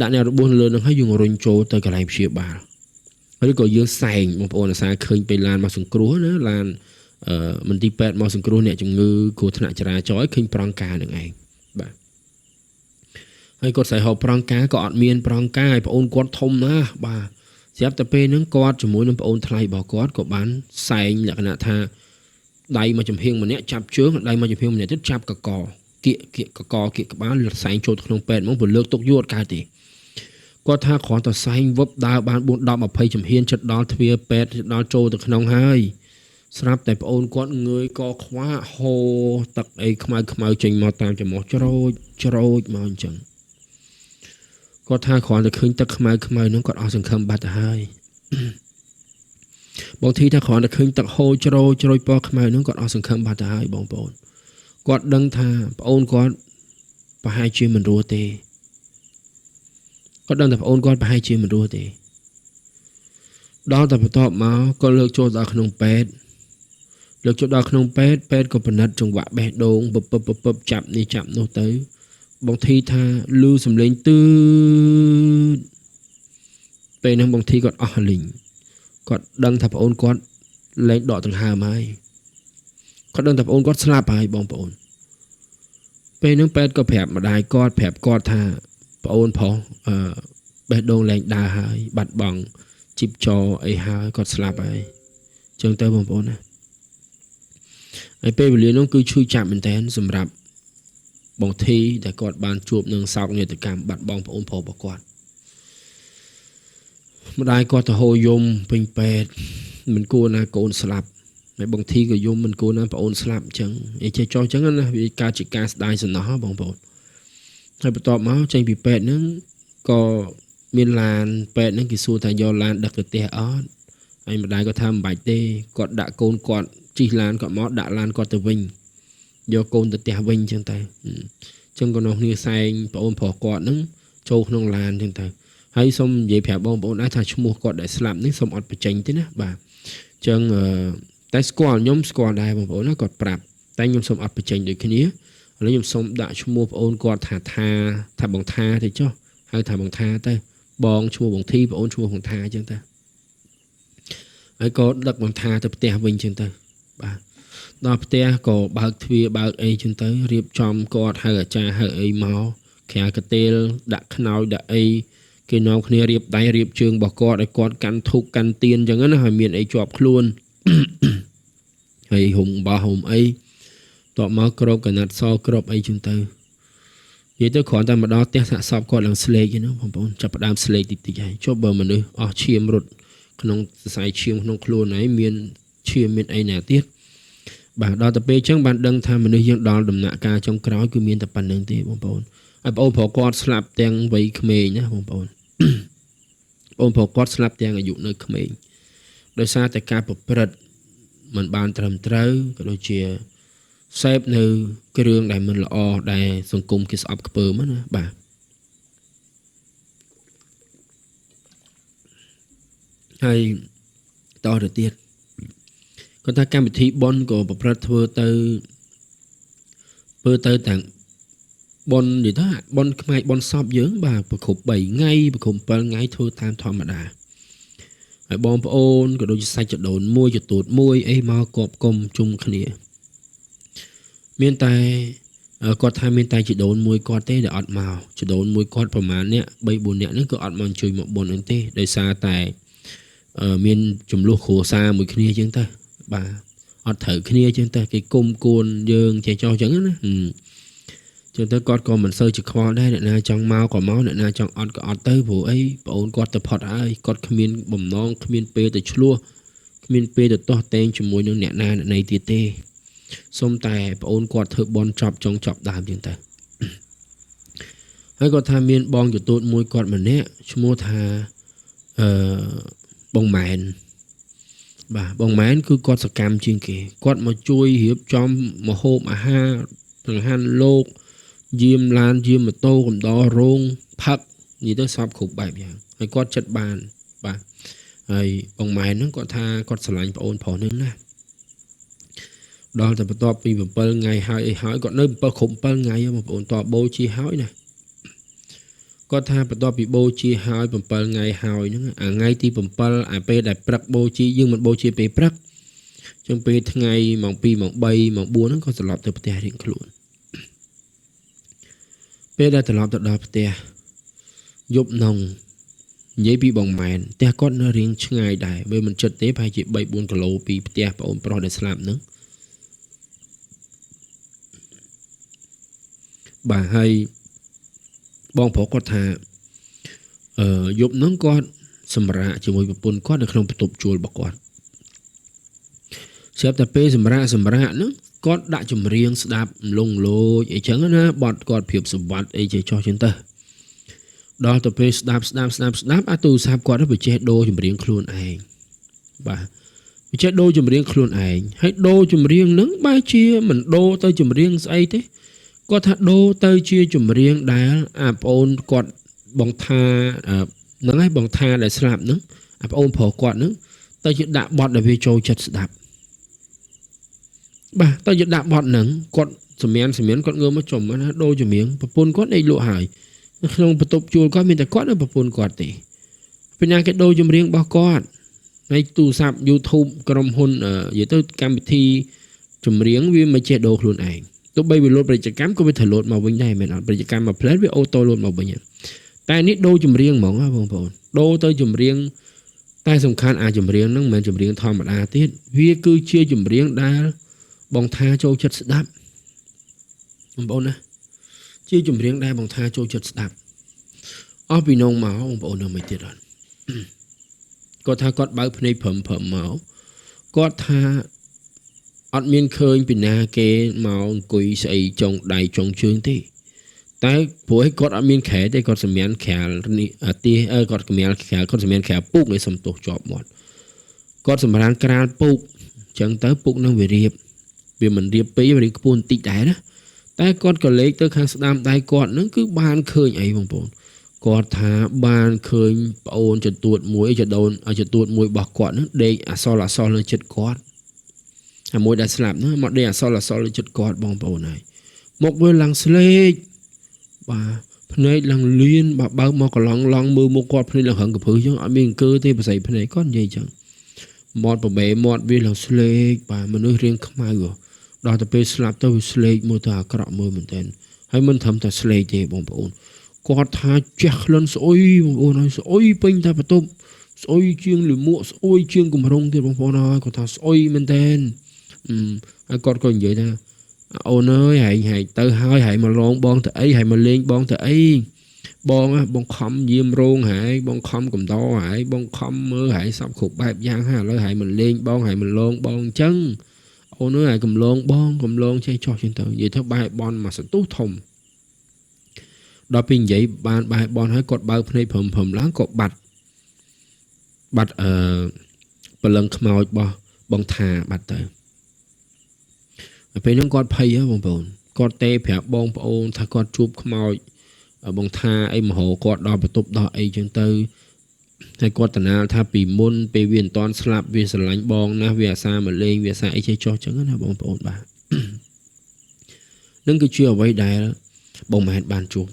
ដាក់អ្នករបួសលើនឹងហើយយើងរុញចូលទៅកន្លែងព្យាបាលឬក៏យើងសែងបងប្អូនអាសាឃើញពេលឡានមកសង្គ្រោះណាឡានមន្ទីរពេទ្យមកសង្គ្រោះអ្នកជំងឺគ្រោះថ្នាក់ចរាចរណ៍ឃើញប្រងការនឹងឯងបាទហើយគាត់ស្អីហៅប្រងការក៏អត់មានប្រងការឲ្យប្អូនគាត់ធំណាស់បាទស្រាប់តែពេលហ្នឹងគាត់ជាមួយនឹងប្អូនថ្លៃរបស់គាត់ក៏បានសែងលក្ខណៈថាដៃមកចំហៀងម្នាក់ចាប់ជើងដៃមកចំហៀងម្នាក់ទៀតចាប់កកគៀកគៀកកកគៀកក្បាលលត់សែងចូលក្នុងពេទ្យហ្មងព្រោះលើកទុកយូរអត់កើតទេគាត់ថាគ្រាន់តែសែងវឹបដើរបាន4 10 20ចំហៀនចិត្តដល់ទ្វារពេទ្យដល់ចូលទៅក្នុងហើយស្រាប់តែប្អូនគាត់ងើយកខ្វាក់ហូរទឹកអីខ្មៅខ្មៅចេញមកតាមច្រមុះច្រូចច្រូចមកអញ្ចឹងគាត់ថាគ្រាន់តែឃើញទឹកខ្មៅខ្មៅហ្នឹងគាត់អស់សង្ឃឹមបាត់ទៅហើយបងធីថាគ្រាន់តែឃើញទឹកហូរច្រូចច្រូចពណ៌ខ្មៅហ្នឹងគាត់អស់សង្ឃឹមបាត់ទៅហើយបងប្អូនគាត់ដឹងថាប្អូនគាត់ប្រហែលជាមិនរស់ទេគាត់ដឹងថាប្អូនគាត់ប្រហែលជាមិនរស់ទេដល់តែបន្ទាប់មកក៏លើកចូលដល់ក្នុងពេទ្យលើកចូលដល់ក្នុងពេទ្យពេទ្យក៏ពិនិត្យចង្វាក់បេះដូងពពពពចាប់នេះចាប់នោះទៅបងធីថាលឺសំឡេងទឺពេលហ្នឹងបងធីគាត់អស់លីងគាត់ដឹងថាប្អូនគាត់លែងដកដង្ហើមហើយគាត់ដឹងថាប្អូនគាត់ស្លាប់ហើយបងប្អូនពេលហ្នឹងពេទ្យក៏ប្រាប់ម្ដាយគាត់ប្រាប់គាត់ថាប្អូនប្រុសបេះដូងលែងដើរហើយបាត់បង់ជីបចអីហើយគាត់ស្លាប់ហើយចឹងទៅបងប្អូនណាហើយពេលវេលានោះគឺឈឺចាប់មែនទែនសម្រាប់បងធីដែលគាត់បានជួបនឹងសោកនាដកម្មបាត់បង់ប្អូនប្រុសរបស់គាត់ម្ដាយគាត់ទៅហូរយំពេញពេទ្យមិនគួរណាកូនស្លាប់ហើយបងធីក៏យំមិនគួរណាប្អូនស្លាប់អញ្ចឹងឯចេះចោះអញ្ចឹងណាវាកើតជាការស្ដាយសំណោះបងប្អូនហើយបន្ទាប់មកចេញពីពេទ្យហ្នឹងក៏មានឡានពេទ្យហ្នឹងគេសួរថាយកឡានដឹកទៅផ្ទះអត់ហើយម្ដាយគាត់ថាមិនបាច់ទេគាត់ដាក់កូនគាត់ជិះឡានគាត់មកដាក់ឡានគាត់ទៅវិញយកកូនទៅផ្ទះវិញអញ្ចឹងទៅអញ្ចឹងក៏នោះគ្នាសែងប្អូនប្រុសគាត់ហ្នឹងចូលក្នុងឡានអញ្ចឹងទៅហើយសូមនិយាយប្រាប់បងប្អូនដែរថាឈ្មោះគាត់ដែលស្លាប់នេះសូមអត់បញ្ចេញទេណាបាទអញ្ចឹងតែស្គាល់ខ្ញុំស្គាល់ដែរបងប្អូនណាគាត់ប្រាប់តែខ្ញុំសូមអត់បញ្ចេញដូចគ្នាឥឡូវខ្ញុំសូមដាក់ឈ្មោះប្អូនគាត់ថាថាបងថាទៅចុះហៅថាបងថាទៅបងឈ្មោះបងធីប្អូនឈ្មោះបងថាអញ្ចឹងទៅហើយក៏ដឹកបងថាទៅផ្ទះវិញអញ្ចឹងទៅបាទដល់ផ្ទះក៏បើកទ្វារបើកអីចឹងទៅរៀបចំគាត់ហៅអាចារ្យហៅអីមកក្រាកទេលដាក់ខ្នើយដាក់អី គេនាំគ្នារៀបដៃរៀបជើងរបស់គាត់ឲ្យគាត់កាន់ធូបកាន់ទៀនអញ្ចឹងណាហើយមានអីជាប់ខ្លួនហើយហុំបាហុំអីតបមកក្របកណាត់សក្របអីចឹងទៅនិយាយទៅគ្រាន់តែមកដល់ផ្ទះសាកសពគាត់ឡើងស្លេកហ្នឹងបងប្អូនចាប់ផ្ដើមស្លេកតិចតិចហើយចុះបើមនុស្សអស់ឈាមរត់ក្នុងសរសៃឈាមក្នុងខ្លួនហើយមានឈាមមានអីណាទៀតបាទដល់ទៅពេលអញ្ចឹងបានដឹងថាមនុស្សយើងដល់ដំណាក់កាលចុងក្រោយគឺមានតែប៉ុណ្្នឹងទេបងប្អូនហើយបងប្អូនប្រុសគាត់ស្លាប់ទាំងវ័យក្មេងណាបងប្អូនបងប្រុសគាត់ស្លាប់ទាំងអាយុនៅក្មេងដោយសារតែការប្រព្រឹត្តមិនបានត្រឹមត្រូវក៏ដូចជាសេពនៅគ្រឿងដែលមិនល្អដែលសង្គមគេស្អប់ខ្ពើមណាបាទហើយតទៅទៀតគាត់ថាកម្មវិធីបុណ្យក៏ប្រព្រឹត្តធ្វើទៅទាំងបុណ្យនិយាយថាបុណ្យខ្មែរបុណ្យសពយើងបាទប្រគប់3ថ្ងៃប្រគប់7ថ្ងៃធ្វើតាមធម្មតាហើយបងប្អូនក៏ដូចជាសាច់ចដូនមួយចទូតមួយអីមកគប់គុំជុំគ្នាមានតែគាត់ថាមានតែចដូនមួយគាត់ទេដែលអត់មកចដូនមួយគាត់ប្រហែលអ្នក3 4នាក់ហ្នឹងក៏អត់មកអញ្ជើញមកបុណ្យហ្នឹងទេដោយសារតែមានចំនួនគ្រួសារមួយគ្នាអញ្ចឹងទៅបាទអត់ត្រូវគ្នាអញ្ចឹងទៅគេគុំគួនយើងចេះចោះអញ្ចឹងណាចឹងទៅគាត់ក៏មិនសូវជាខ្វល់ដែរអ្នកណាចង់មកក៏មកអ្នកណាចង់អត់ក៏អត់ទៅព្រោះអីប្អូនគាត់ទៅផុតហើយគាត់គ្មានបំណងគ្មានពេលទៅឆ្លោះគ្មានពេលទៅទាស់តែងជាមួយនឹងអ្នកណាអ្នកណីទៀតទេសុំតែប្អូនគាត់ធ្វើបន់ចប់ចុងចប់ដើមចឹងទៅហើយគាត់ថាមានបងចទូតមួយគាត់ម្នាក់ឈ្មោះថាអឺបងម៉ែនបាទបងម៉ែនគឺគាត់សកម្មជាងគេគាត់មកជួយរៀបចំម្ហូបអាហារចង្ហាន់លោកយាមឡានយាមម៉ូតូកំដររោងផឹកនិយាយទៅសពគ្រប់បែបយ៉ាងហើយគាត់ចិត្តបានបាទហើយបងម៉ែនហ្នឹងគាត់ថាគាត់ស្រឡាញ់ប្អូនប្រុសហ្នឹងណាដល់តែបន្ទាប់ពី7ថ្ងៃហើយអីហើយគាត់នៅ7គ្រប់7ថ្ងៃបងប្អូនតបូជាហើយណាគាត់ថាបន្ទាប់ពីបូជាហើយ7ថ្ងៃហើយហ្នឹងអាថ្ងៃទី7អាពេលដែលព្រឹកបូជាយើងមិនបូជាពេលព្រឹកចឹងពេលថ្ងៃម៉ោង2ម៉ោង3ម៉ោង4ហ្នឹងគាត់ត្រឡប់ទៅផ្ទះរៀងខ្លួនពេលដែលត្រឡប់ទៅដល់ផ្ទះយប់នងនិយាយពីបងម៉ែនផ្ទះគាត់នៅរៀងឆ្ងាយដែរវាមិនចិត្តទេប្រហែលជា3 4គីឡូពីផ្ទះប្អូនប្រុសដែលស្លាប់ហ្នឹងបាទហើយបងប្រុសគាត់ថាយប់ហ្នឹងគាត់សម្រាកជាមួយប្រពន្ធគាត់នៅក្នុងបន្ទប់ជួលរបស់គាត់ស្រាប់តែពេលសម្រាកហ្នឹងគាត់ដាក់ចម្រៀងស្ដាប់លងលោចអីចឹងណាបត់គាត់ភាពសម្បត្តិអីចេះចោះចឹងទៅដល់ទៅពេលស្ដាប់អាទូរស័ព្ទគាត់វាចេះដូរចម្រៀងខ្លួនឯងបាទវាចេះដូរចម្រៀងខ្លួនឯងហើយដូរចម្រៀងហ្នឹងបែរជាមិនដូរទៅចម្រៀងស្អីទេគាត់ថាដូរទៅជាចម្រៀងដែលអាប្អូនគាត់បងថាហ្នឹងហើយបងថាដែលស្លាប់ហ្នឹងអាប្អូនប្រុសគាត់ហ្នឹងទៅជាដាក់បត់ដែលវាចូលចិត្តស្ដាប់បាទទៅជាដាក់បត់ហ្នឹងគាត់សម្មានគាត់ងើបមកចំណាដូរចម្រៀងប្រពន្ធគាត់ដេកលក់ហើយនៅក្នុងបន្ទប់ជួលគាត់មានតែគាត់និងប្រពន្ធគាត់ទេពេលណាគេដូរចម្រៀងរបស់គាត់ហើយទូរស័ព្ទ YouTube ក្រុមហ៊ុននិយាយទៅកម្មវិធីចម្រៀងវាមិនចេះដូរខ្លួនឯងទោះបីវាលោតពាណិជ្ជកម្មក៏វាត្រូវលោតមកវិញដែរមែនអត់ពាណិជ្ជកម្មមួយផ្លែវាអូតូលោតមកវិញតែនេះដូរចម្រៀងហ្មងបងប្អូនដូរទៅចម្រៀងតែសំខាន់អាចចម្រៀងហ្នឹងមិនមែនចម្រៀងធម្មតាទៀតវាគឺជាចម្រៀងដែលបងថាចូលចិត្តស្ដាប់បងប្អូនណាជាចម្រៀងដែលបងថាចូលចិត្តស្ដាប់អស់ពីនងមកបងប្អូននៅមិនទៀតអត់គាត់ថាគាត់បើកភ្នែកព្រឹមមកគាត់ថាអត់មានឃើញពីណាគេមកអង្គុយស្អីចុងដៃចុងជើងទេតែព្រោះឯគាត់អត់មានខែទេគាត់សម្មានក្រាលនេះទីគាត់កម្រាលក្រាលគាត់សម្មានក្រាលពូកឲ្យសំទោសជាប់មាត់គាត់សម្រានក្រាលពូកអញ្ចឹងទៅពូកនឹងវារៀបវាមិនរៀបពេកវារៀងខ្ពស់បន្តិចដែរណាតែគាត់ក៏លេខទៅខាងស្ដាំដៃគាត់នឹងគឺបានឃើញអីបងប្អូនគាត់ថាបានឃើញប្អូនចទួតមួយចដូនចទួតមួយរបស់គាត់នឹងដេកអសល់លើចិត្តគាត់អាមួយដែលស្លាប់ហ្នឹងមកដេកអសល់លើចិត្តគាត់បងប្អូនហើយមកវាឡើងស្លេកបាទភ្នែកឡើងលៀនបាទបើកមកកឡងឡងមើលមុខគាត់ភ្នែកឡើងរឹងកពើចឹងអត់មានអង្គើទេប្រស័យភ្នែកគាត់និយាយចឹងមាត់ប្របេមាត់វាឡើងស្លេកបាទមនុស្សរៀងខ្មៅដល់ទៅពេលស្លាប់ទៅវាស្លេកមើលទៅអាក្រក់មើលមែនទែនហើយមិនត្រឹមតែស្លេកទេបងប្អូន គាត់ថាជះក្លិនស្អុយបងប្អូនហើយស្អុយពេញតែបន្ទប់ស្អុយជាងលាមកស្អុយជាងកម្រងទៀតបងប្អូនហើយគាត់ថាស្អុយមែនតើហើយគាត់ក៏និយាយថាអូនអើយហែងហែងទៅហើយហែងមកលងបងទៅអីហែងមកលេងបងទៅអីបងបងខំយាមរោងហែងបងខំកំដរហែងបងខំមើលហែងសពគ្រប់បែបយ៉ាងហើយឥឡូវហែងមកលេងបងហែងមកលងបងអញ្ចឹងអូនអើយហែងកំឡងបងកំឡងចេះចោះជាងទៅនិយាយទៅបែបបនមកសន្ទុះធំដល់ពេលនិយាយបានបែបនហើយគាត់បើកភ្នែកព្រមព្រមឡើងក៏បាត់បាត់ព្រលឹងខ្មោចរបស់បងថាបាត់ទៅពេលហ្នឹងគាត់ភ័យហ៎បងប្អូនគាត់ទេប្រាប់បងប្អូនថាគាត់ជួបខ្មោចបងថាអីមហោគាត់ដល់បន្ទប់ដល់អីចឹងទៅហើយគាត់តំណាលថាពីមុនពេលវាមិនតាន់ស្លាប់វាស្រឡាញ់បងណាស់វាអាសាមកលេងវាអាសាអីចេះចោះចឹងណាបងប្អូនបាទនឹងគឺជាអ្វីដែលបងម៉ែនបានជួប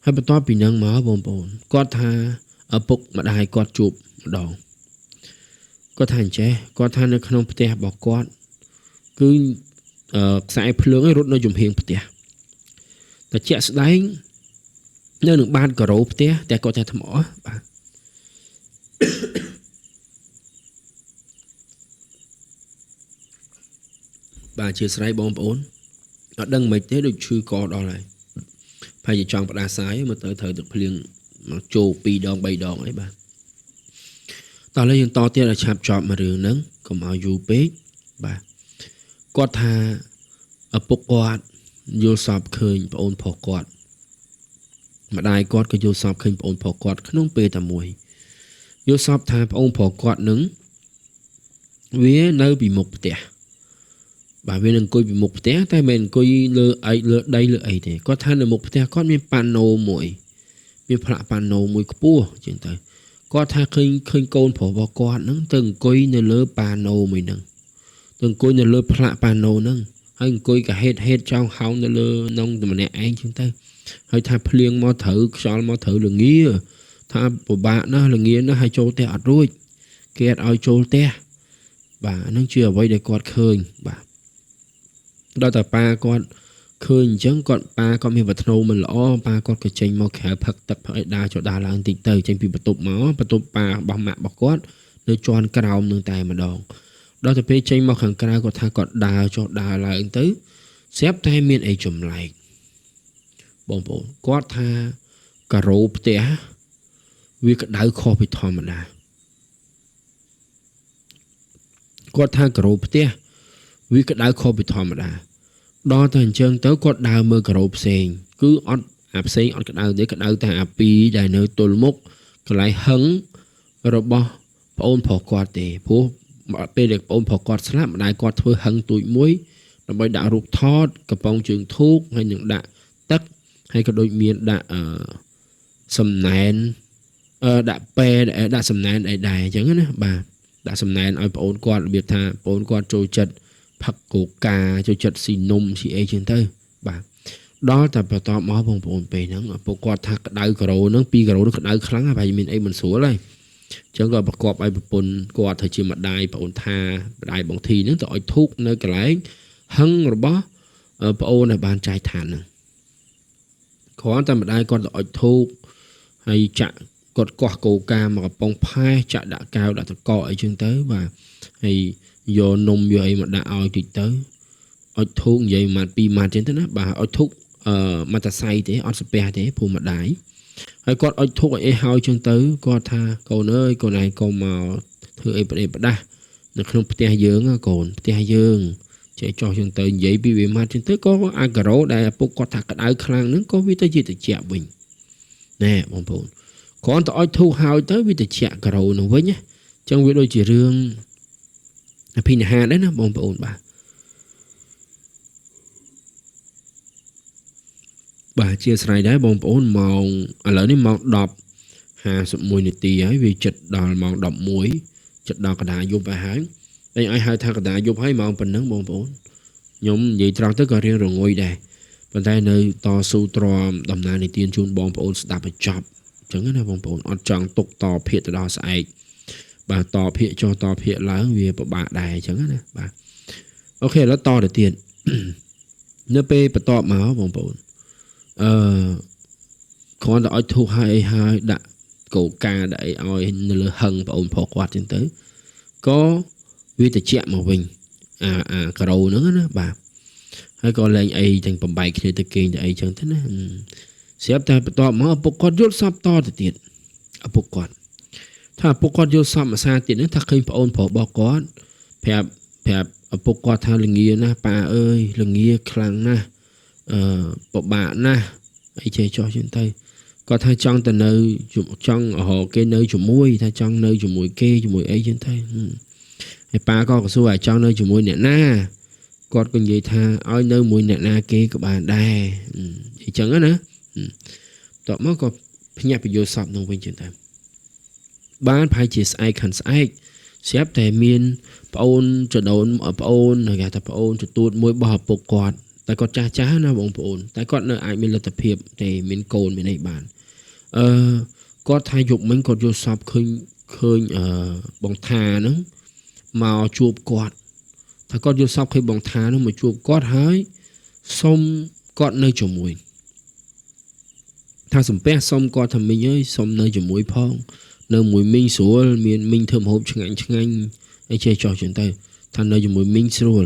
ហើយបន្ទាប់ពីនឹងមកបងប្អូនគាត់ថាឪពុកម្ដាយគាត់ជួបម្ដងគាត់ថាអញ្ចេះគាត់ថានៅក្នុងផ្ទះរបស់គាត់គឺខ្សែភ្លើងឯងរត់នៅចំហៀងផ្ទះតែជាក់ស្ដែងនៅនឹងបាតការ៉ូផ្ទះតែគាត់តែថ្មបាទបាទជាស្រ័យបងប្អូនអត់ដឹងមិនទេដូចឈឺកដល់ហើយប្រហែលជាចង់ផ្ដាសាយមើលទៅត្រូវទឹកភ្លៀងមកចូល2ដង3ដងអីបាទតោះឥឡូវយើងតទៀតឲ្យឆាប់ចប់មួយរឿងហ្នឹងកុំឲ្យយូរពេកបាទគាត់ថាឪពុកគាត់យល់សពឃើញប្អូនប្រុសគាត់ម្ដាយគាត់ក៏យល់សពឃើញប្អូនប្រុសគាត់ក្នុងពេលតែមួយយល់សពថាប្អូនប្រុសគាត់នឹងវានៅពីមុខផ្ទះបាទវានឹងអង្គុយពីមុខផ្ទះតែមិនអង្គុយលើអីលើដីលើអីទេគាត់ថានៅមុខផ្ទះគាត់មានប៉ាណូមួយមានផ្លាកប៉ាណូមួយខ្ពស់ជាងទៅគាត់ថាឃើញកូនប្រុសរបស់គាត់នឹងទៅអង្គុយនៅលើប៉ាណូមួយនឹងទៅអង្គុយនៅលើផ្លាកប៉ាណូនឹងហើយអង្គុយកហេតុហេតុចោងហោងនៅលើនងម្នាក់ឯងជាងទៅហើយថាភ្លៀងមកត្រូវខ្យល់មកត្រូវលងាថាពិបាកណាស់លងាណាស់ហើយចូលផ្ទះអត់រួចគេអត់ឲ្យចូលផ្ទះបាទហ្នឹងជាអ្វីដែលគាត់ឃើញបាទដល់តែប៉ាគាត់ឃើញអញ្ចឹងគាត់ប៉ាគាត់មានវត្ថុមិនល្អប៉ាគាត់ក៏ចេញមកក្រៅផឹកទឹកផឹកអីដើរចុះដើរឡើងតិចទៅចេញពីបន្ទប់មកបន្ទប់ប៉ារបស់ម៉ាក់របស់គាត់នៅជាន់ក្រោមនឹងតែម្ដងដល់ទៅពេលចេញមកខាងក្រៅគាត់ថាគាត់ដើរចុះដើរឡើងទៅស្រាប់តែមានអីចម្លែកបងប្អូនគាត់ថាការ៉ូផ្ទះវាក្តៅខុសពីធម្មតាគាត់ថាការ៉ូផ្ទះវាក្តៅខុសពីធម្មតាដល់តែអញ្ចឹងទៅគាត់ដើរមើលការ៉ូផ្សេងគឺអត់អាផ្សេងអត់ក្តៅទេក្តៅតែអាពីរដែលនៅទល់មុខកន្លែងហឹងរបស់ប្អូនប្រុសគាត់ទេព្រោះពេលដែលប្អូនប្រុសគាត់ស្លាប់ម្ដាយគាត់ធ្វើហឹងទូចមួយដើម្បីដាក់រូបថតកំប៉ុងជើងធូបហើយនឹងដាក់ទឹកហើយក៏ដូចមានដាក់សំណែនដាក់ពែដាក់សំណែនអីដែរអញ្ចឹងណាបាទដាក់សំណែនឲ្យប្អូនគាត់របៀបថាប្អូនគាត់ចូលចិត្តផឹកកូកាចូលចិត្តស៊ីនំស៊ីអីចឹងទៅបាទដល់តែបន្តមកបងប្អូនពេលហ្នឹងពួកគាត់ថាក្តៅការ៉ូហ្នឹងពីរការ៉ូហ្នឹងក្តៅខ្លាំងហើយមានអីមិនស្រួលហើយអញ្ចឹងក៏ប្រកបឲ្យប្រពន្ធគាត់ធ្វើជាម្ដាយប្អូនថាម្ដាយបងធីហ្នឹងទៅឲ្យធូបនៅកន្លែងហឹងរបស់ប្អូនដែលបានចាយឋានហ្នឹងគ្រាន់តែម្ដាយគាត់ទៅឲ្យធូបហើយចាក់គាត់កោះកូកាមកកំប៉ុងផែចាក់ដាក់កែវដាក់តកអីចឹងទៅបាទហើយយកនំយកអីមកដាក់ឲ្យតិចទៅឲ្យធូបនិយាយមួយម៉ាត់ពីរម៉ាត់ចឹងទៅណាបាទឲ្យធូបមកតសៃទេអត់ស្ពះទេព្រោះម្ដាយហើយគាត់ឲ្យធូបឲ្យអីហើយចឹងទៅគាត់ថាកូនអើយកូនឯងកុំមកធ្វើអីប្រដេប្រដាស់នៅក្នុងផ្ទះយើងកូនផ្ទះយើងចេះចោះចឹងទៅនិយាយពីវាម៉ាត់ចឹងទៅក៏អាការ៉ូដែលឪពុកគាត់ថាក្តៅខ្លាំងហ្នឹងក៏វាទៅជាត្រជាក់វិញណែបងប្អូនគ្រាន់តែឲ្យធូបហើយទៅវាត្រជាក់ការ៉ូហ្នឹងវិញណាចឹងវាដូចជារឿងអភិនិហាដែរណាបងប្អូនបាទបាទជាស្រ័យដែរបងប្អូនម៉ោងឥឡូវនេះម៉ោង10:51នាទីហើយវាជិតដល់ម៉ោង11ជិតដល់កណ្ដាលយប់ហើយតែឲ្យហៅថាកណ្ដាលយប់ហើយម៉ោងប៉ុណ្ណឹងបងប្អូនខ្ញុំនិយាយត្រង់ទៅក៏រៀងរងុយដែរប៉ុន្តែនៅតស៊ូទ្រាំដំណើរនិទានជូនបងប្អូនស្ដាប់ឲ្យចប់អញ្ចឹងណាបងប្អូនអត់ចង់ទុកតភាកទៅដល់ស្អែកបាទតភាកចុះតភាកឡើងវាពិបាកដែរអញ្ចឹងណាបាទអូខេឥឡូវតទៅទៀតនៅពេលបន្ទាប់មកបងប្អូន គ្រាន់តែឲ្យធូបហើយអីហើយដាក់កោកាដាក់អីឲ្យនៅលើហឹងប្អូនប្រុសគាត់ចឹងទៅក៏វាតិចមកវិញអាការ៉ូហ្នឹងណាបាទហើយក៏លែងអីទាំងបំបែកគ្នាទៅគេងទៅអីចឹងទៅណាស្រាប់តែបន្ទាប់មកឪពុកគាត់យល់សពតទៅទៀតឪពុកគាត់ថាឪពុកគាត់យល់សពមួយសារទៀតហ្នឹងថាឃើញប្អូនប្រុសរបស់គាត់ប្រាប់ឪពុកគាត់ថាល្ងាណាស់ប៉ាអើយល្ងាខ្លាំងណាស់ពិបាកណាស់អីចេះចោះចឹងទៅគាត់ថាចង់ទៅនៅចង់រកគេនៅជាមួយថាចង់នៅជាមួយគេជាមួយអីចឹងទៅហើយប៉ាក៏សួរឲ្យចង់នៅជាមួយអ្នកណាគាត់ក៏និយាយថាឲ្យនៅមួយអ្នកណាគេក៏បានដែរអញ្ចឹងណាតបមកក៏ភ្ញាក់ពយល់សពនឹងវិញចឹងទៅបានប្រហែលជាស្អែកខាងស្អែកស្រាប់តែមានប្អូនចដូនប្អូនគេថាប្អូនចទួតមួយរបស់ឪពុកគាត់តែគាត់ចាស់ចាស់ណាបងប្អូនតែគាត់នៅអាចមានលទ្ធភាពទេមានកូនមានអីបានគាត់ថាយប់មិញគាត់យល់សពឃើញបងថាហ្នឹងមកជួបគាត់ថាគាត់យល់សពឃើញបងថាហ្នឹងមកជួបគាត់ហើយសុំគាត់នៅជាមួយថាសំពះសុំគាត់ថាមីងអើយសុំនៅជាមួយផងនៅមួយមីងស្រួលមានមីងធ្វើម្ហូបឆ្ងាញ់ឆ្ងាញ់អីចេះចោះចឹងទៅថានៅជាមួយមីងស្រួល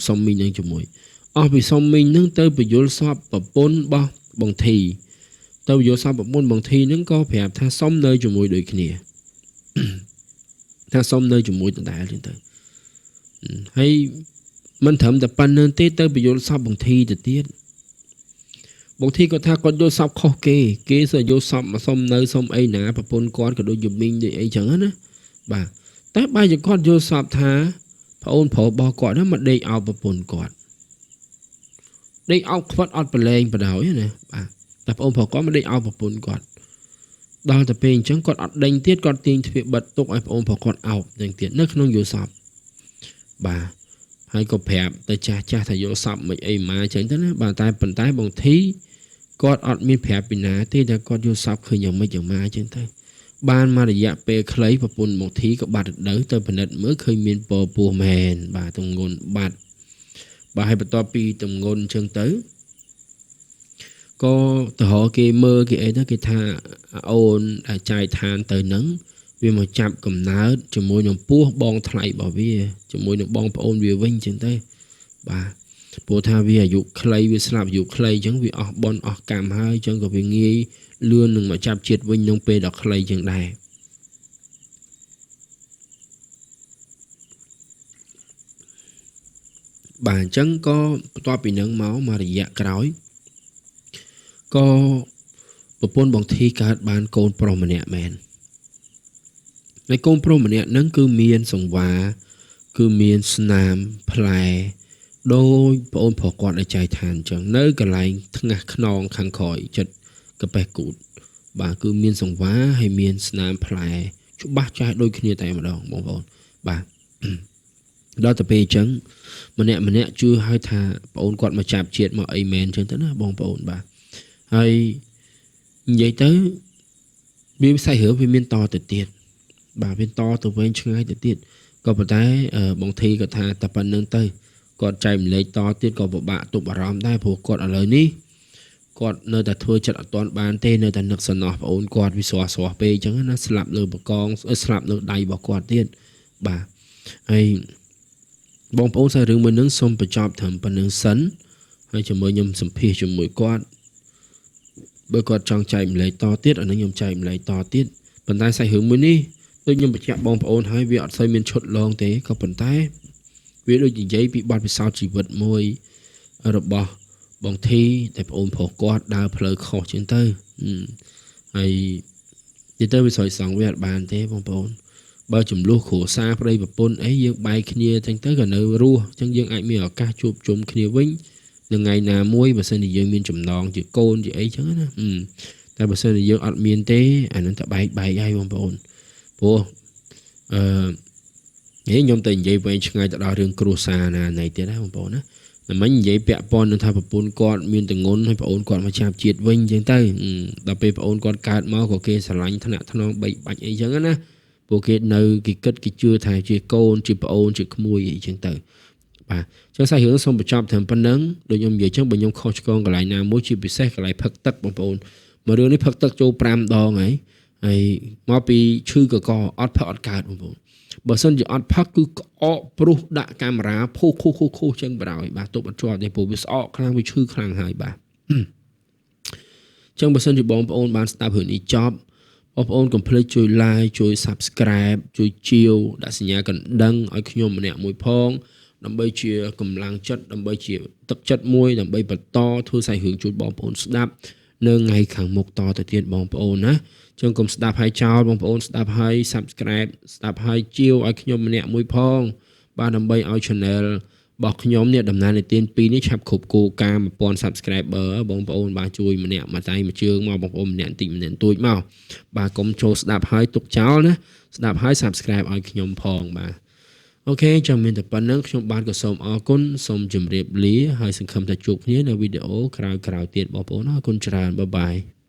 សុំមីងនឹងជាមួយអស់ពីសុំមីងនឹងទៅពយល់សពប្រពន្ធរបស់បងធីទៅពយល់សពប្រពន្ធបងធីនឹងក៏ប្រាប់ថាសុំនៅជាមួយដូចគ្នាថាសុំនៅជាមួយដដែលចឹងទៅហើយមិនត្រឹមតែប៉ុណ្្នឹងទេទៅពយល់សពបងធីទៅទៀតបងធីគាត់ថាគាត់យល់សពខុសគេគេសើយល់សពមកសុំនៅសុំអីណាប្រពន្ធគាត់ក៏ដូចយមីងដូចអីចឹងណាបាទតែបើជាគាត់យល់សពថាប្អូនប្រុសរបស់គាត់ហ្នឹងមកដេកអោបប្រពន្ធគាត់ដេកអោបខ្វិតអត់ប្រឡែងបដ ாய் ណាបាទតែប្អូនប្រុសគាត់មកដេកអោបប្រពន្ធគាត់ដល់ទៅពេលអញ្ចឹងគាត់អត់ដេញទៀតគាត់ទាញទ្វារបិទទុកឲ្យប្អូនប្រុសគាត់អោបចឹងទៀតនៅក្នុងយល់សពបាទហើយក៏ប្រាប់ទៅចាស់ចាស់ថាយល់សពមិនអីមកអញ្ចឹងទៅណាបាទតែប៉ុន្តែបងធីគាត់អត់មានប្រាប់ពីណាទេតែគាត់យល់សពឃើញយ៉ាងម៉េចយ៉ាងម៉ាអញ្ចឹងទៅបានមករយៈពេលខ្លីប្រពន្ធបងធីក៏បាត់រដូវទៅពិនិត្យមើលឃើញមានពពោះមែនបាទទម្ងន់បាត់បាទហើយបន្ទាប់ពីទម្ងន់អញ្ចឹងទៅក៏ទៅរកគេមើលគេអីទៅគេថាអូនដែលចាយឋានទៅនឹងវាមកចាប់កំណើតជាមួយនឹងពោះបងថ្លៃរបស់វាជាមួយនឹងបងប្អូនវាវិញអញ្ចឹងទៅបាទព្រោះថាវាអាយុខ្លីវាស្លាប់អាយុខ្លីអញ្ចឹងវាអស់បុណ្យអស់កម្មហើយអញ្ចឹងក៏វាងាយលឿននឹងមកចាប់ជាតិវិញក្នុងពេលដ៏ខ្លីអញ្ចឹងដែរបាទអញ្ចឹងក៏បន្ទាប់ពីនឹងមកមករយៈក្រោយក៏ប្រពន្ធបងធីកើតបានកូនប្រុសម្នាក់មែនហើយកូនប្រុសម្នាក់ហ្នឹងគឺមានសង្វាគឺមានស្នាមផ្លែដោយប្អូនប្រុសគាត់ដែលចែកឋានអញ្ចឹងនៅកន្លែងថ្ងាសខ្នងខាងក្រោយចិត្តកប៉េះគូតបាទគឺមានសង្វាហើយមានស្នាមផ្លែច្បាស់ចាស់ដូចគ្នាតែម្ដងបងប្អូនបាទដល់ទៅពេលអញ្ចឹងម្នាក់ម្នាក់ជឿឲ្យថាប្អូនគាត់មកចាប់ជាតិមកអីមែនអញ្ចឹងទៅណាបងប្អូនបាទហើយនិយាយទៅវាសាច់រឿងវាមានតទៅទៀតបាទវាតទៅវិញឆ្ងាយទៅទៀតក៏ប៉ុន្តែបងធីក៏ថាតែប៉ុណ្្នឹងទៅគាត់ចែកម្លែកតទៀតក៏ពិបាកទប់អារម្មណ៍ដែរព្រោះគាត់ឥឡូវនេះគាត់នៅតែធ្វើចិត្តអត់ទាន់បានទេនៅតែនឹកសំណោះប្អូនគាត់វាស្រស់ស្រស់ពេកអញ្ចឹងណាស្លាប់លើបកងស្លាប់លើដៃរបស់គាត់ទៀតបាទហើយបងប្អូនសាច់រឿងមួយនឹងសូមបញ្ចប់ត្រឹមប៉ុណ្្នឹងសិនហើយជាមួយខ្ញុំសម្ភាសជាមួយគាត់បើគាត់ចង់ចែកម្លែកតទៀតអានឹងខ្ញុំចែកម្លែកតទៀតប៉ុន្តែសាច់រឿងមួយនេះដូចខ្ញុំបញ្ជាក់បងប្អូនហើយវាអត់សូវមានឈុតឡងទេក៏ប៉ុន្តែវាដូចនិយាយពីបទពិសោធន៍ជីវិតមួយរបស់បងធីតែប្អូនប្រុសគាត់ដើរផ្លូវខុសជាងទៅហើយនិយាយទៅវាស្រោចសងវាអត់បានទេបងប្អូនបើចំនួនគ្រួសារប្តីប្រពន្ធអីយើងបែកគ្នាចឹងទៅក៏នៅរស់ចឹងយើងអាចមានឱកាសជួបជុំគ្នាវិញនៅថ្ងៃណាមួយបើសិនជាយើងមានចំណងជាកូនជាអីចឹងណាតែបើសិនជាយើងអត់មានទេអានឹងតែបែកហើយបងប្អូនព្រោះនេះខ្ញុំទៅនិយាយវែងឆ្ងាយទៅដល់រឿងគ្រួសារណាណៃទៀតណាបងប្អូនណាតែមិញនិយាយពាក់ព័ន្ធនឹងថាប្រពន្ធគាត់មានទងន់ហើយប្អូនគាត់មកចាប់ជាតិវិញអញ្ចឹងទៅដល់ពេលប្អូនគាត់កើតមកក៏គេស្រឡាញ់ថ្នាក់ថ្នងបីបាច់អីចឹងណាពួកគេនៅគេគិតគេជឿថាជាកូនជាប្អូនជាក្មួយអីចឹងទៅបាទចឹងសាច់រឿងសូមបញ្ចប់ត្រឹមប៉ុណ្្នឹងដូចខ្ញុំនិយាយចឹងបើខ្ញុំខុសឆ្គងកន្លែងណាមួយជាពិសេសកន្លែងផឹកទឹកបងប្អូន មួយរឿងនេះផឹកទឹកចូល5ដងហើយហើយមកពីឈឺកកអត់ផឹកអត់កើតបងប្អូនបើសិនជាអត់ផឹកគឺក្អកព្រុសដាក់កាមេរ៉ាភុះខុសខុសខុសចឹងបណ្ដោយបាទទប់អត់ជាប់ទេព្រោះវាស្អកខ្លាំងវាឈឺខ្លាំងហើយបាទចឹងបើសិនជាបងប្អូនបានស្ដាប់រឿងនេះចប់បងប្អូនកុំភ្លេចជួយ like ជួយ Subscribe ជួយជាវដាក់សញ្ញាកណ្ដឹងឲ្យខ្ញុំម្នាក់មួយផងដើម្បីជាកម្លាំងចិត្តដើម្បីជាទឹកចិត្តមួយដើម្បីបន្តធ្វើសាច់រឿងជួយបងប្អូនស្ដាប់នៅថ្ងៃខាងមុខតទៅទៀតបងប្អូនណាចឹងកុំស្ដាប់ឲ្យចោលបងប្អូនស្ដាប់ឲ្យ Subscribe ស្ដាប់ឲ្យជាវឲ្យខ្ញុំម្នាក់មួយផងបាទដើម្បីឲ្យ Channel របស់ខ្ញុំនេះដំណើរនីតិ2នេះឆាប់គ្រប់គោលការណ៍1000 Subscriber បងប្អូនបាទជួយម្នាក់មួយដៃមួយជើងមកបងប្អូនម្នាក់បន្តិចម្នាក់ទួចមកបាទកុំចូលស្ដាប់ឲ្យទុកចោលណាស្ដាប់ឲ្យ Subscribe ឲ្យខ្ញុំផងបាទអូខេចាំមានតែប៉ុណ្្នឹងខ្ញុំបាទក៏សូមអរគុណសូមជម្រាបលាហើយសង្ឃឹមថាជួបគ្នានៅវីដេអូក្រោយៗទៀតបងប្អូនអរគុណច្រើនបាយបាយ។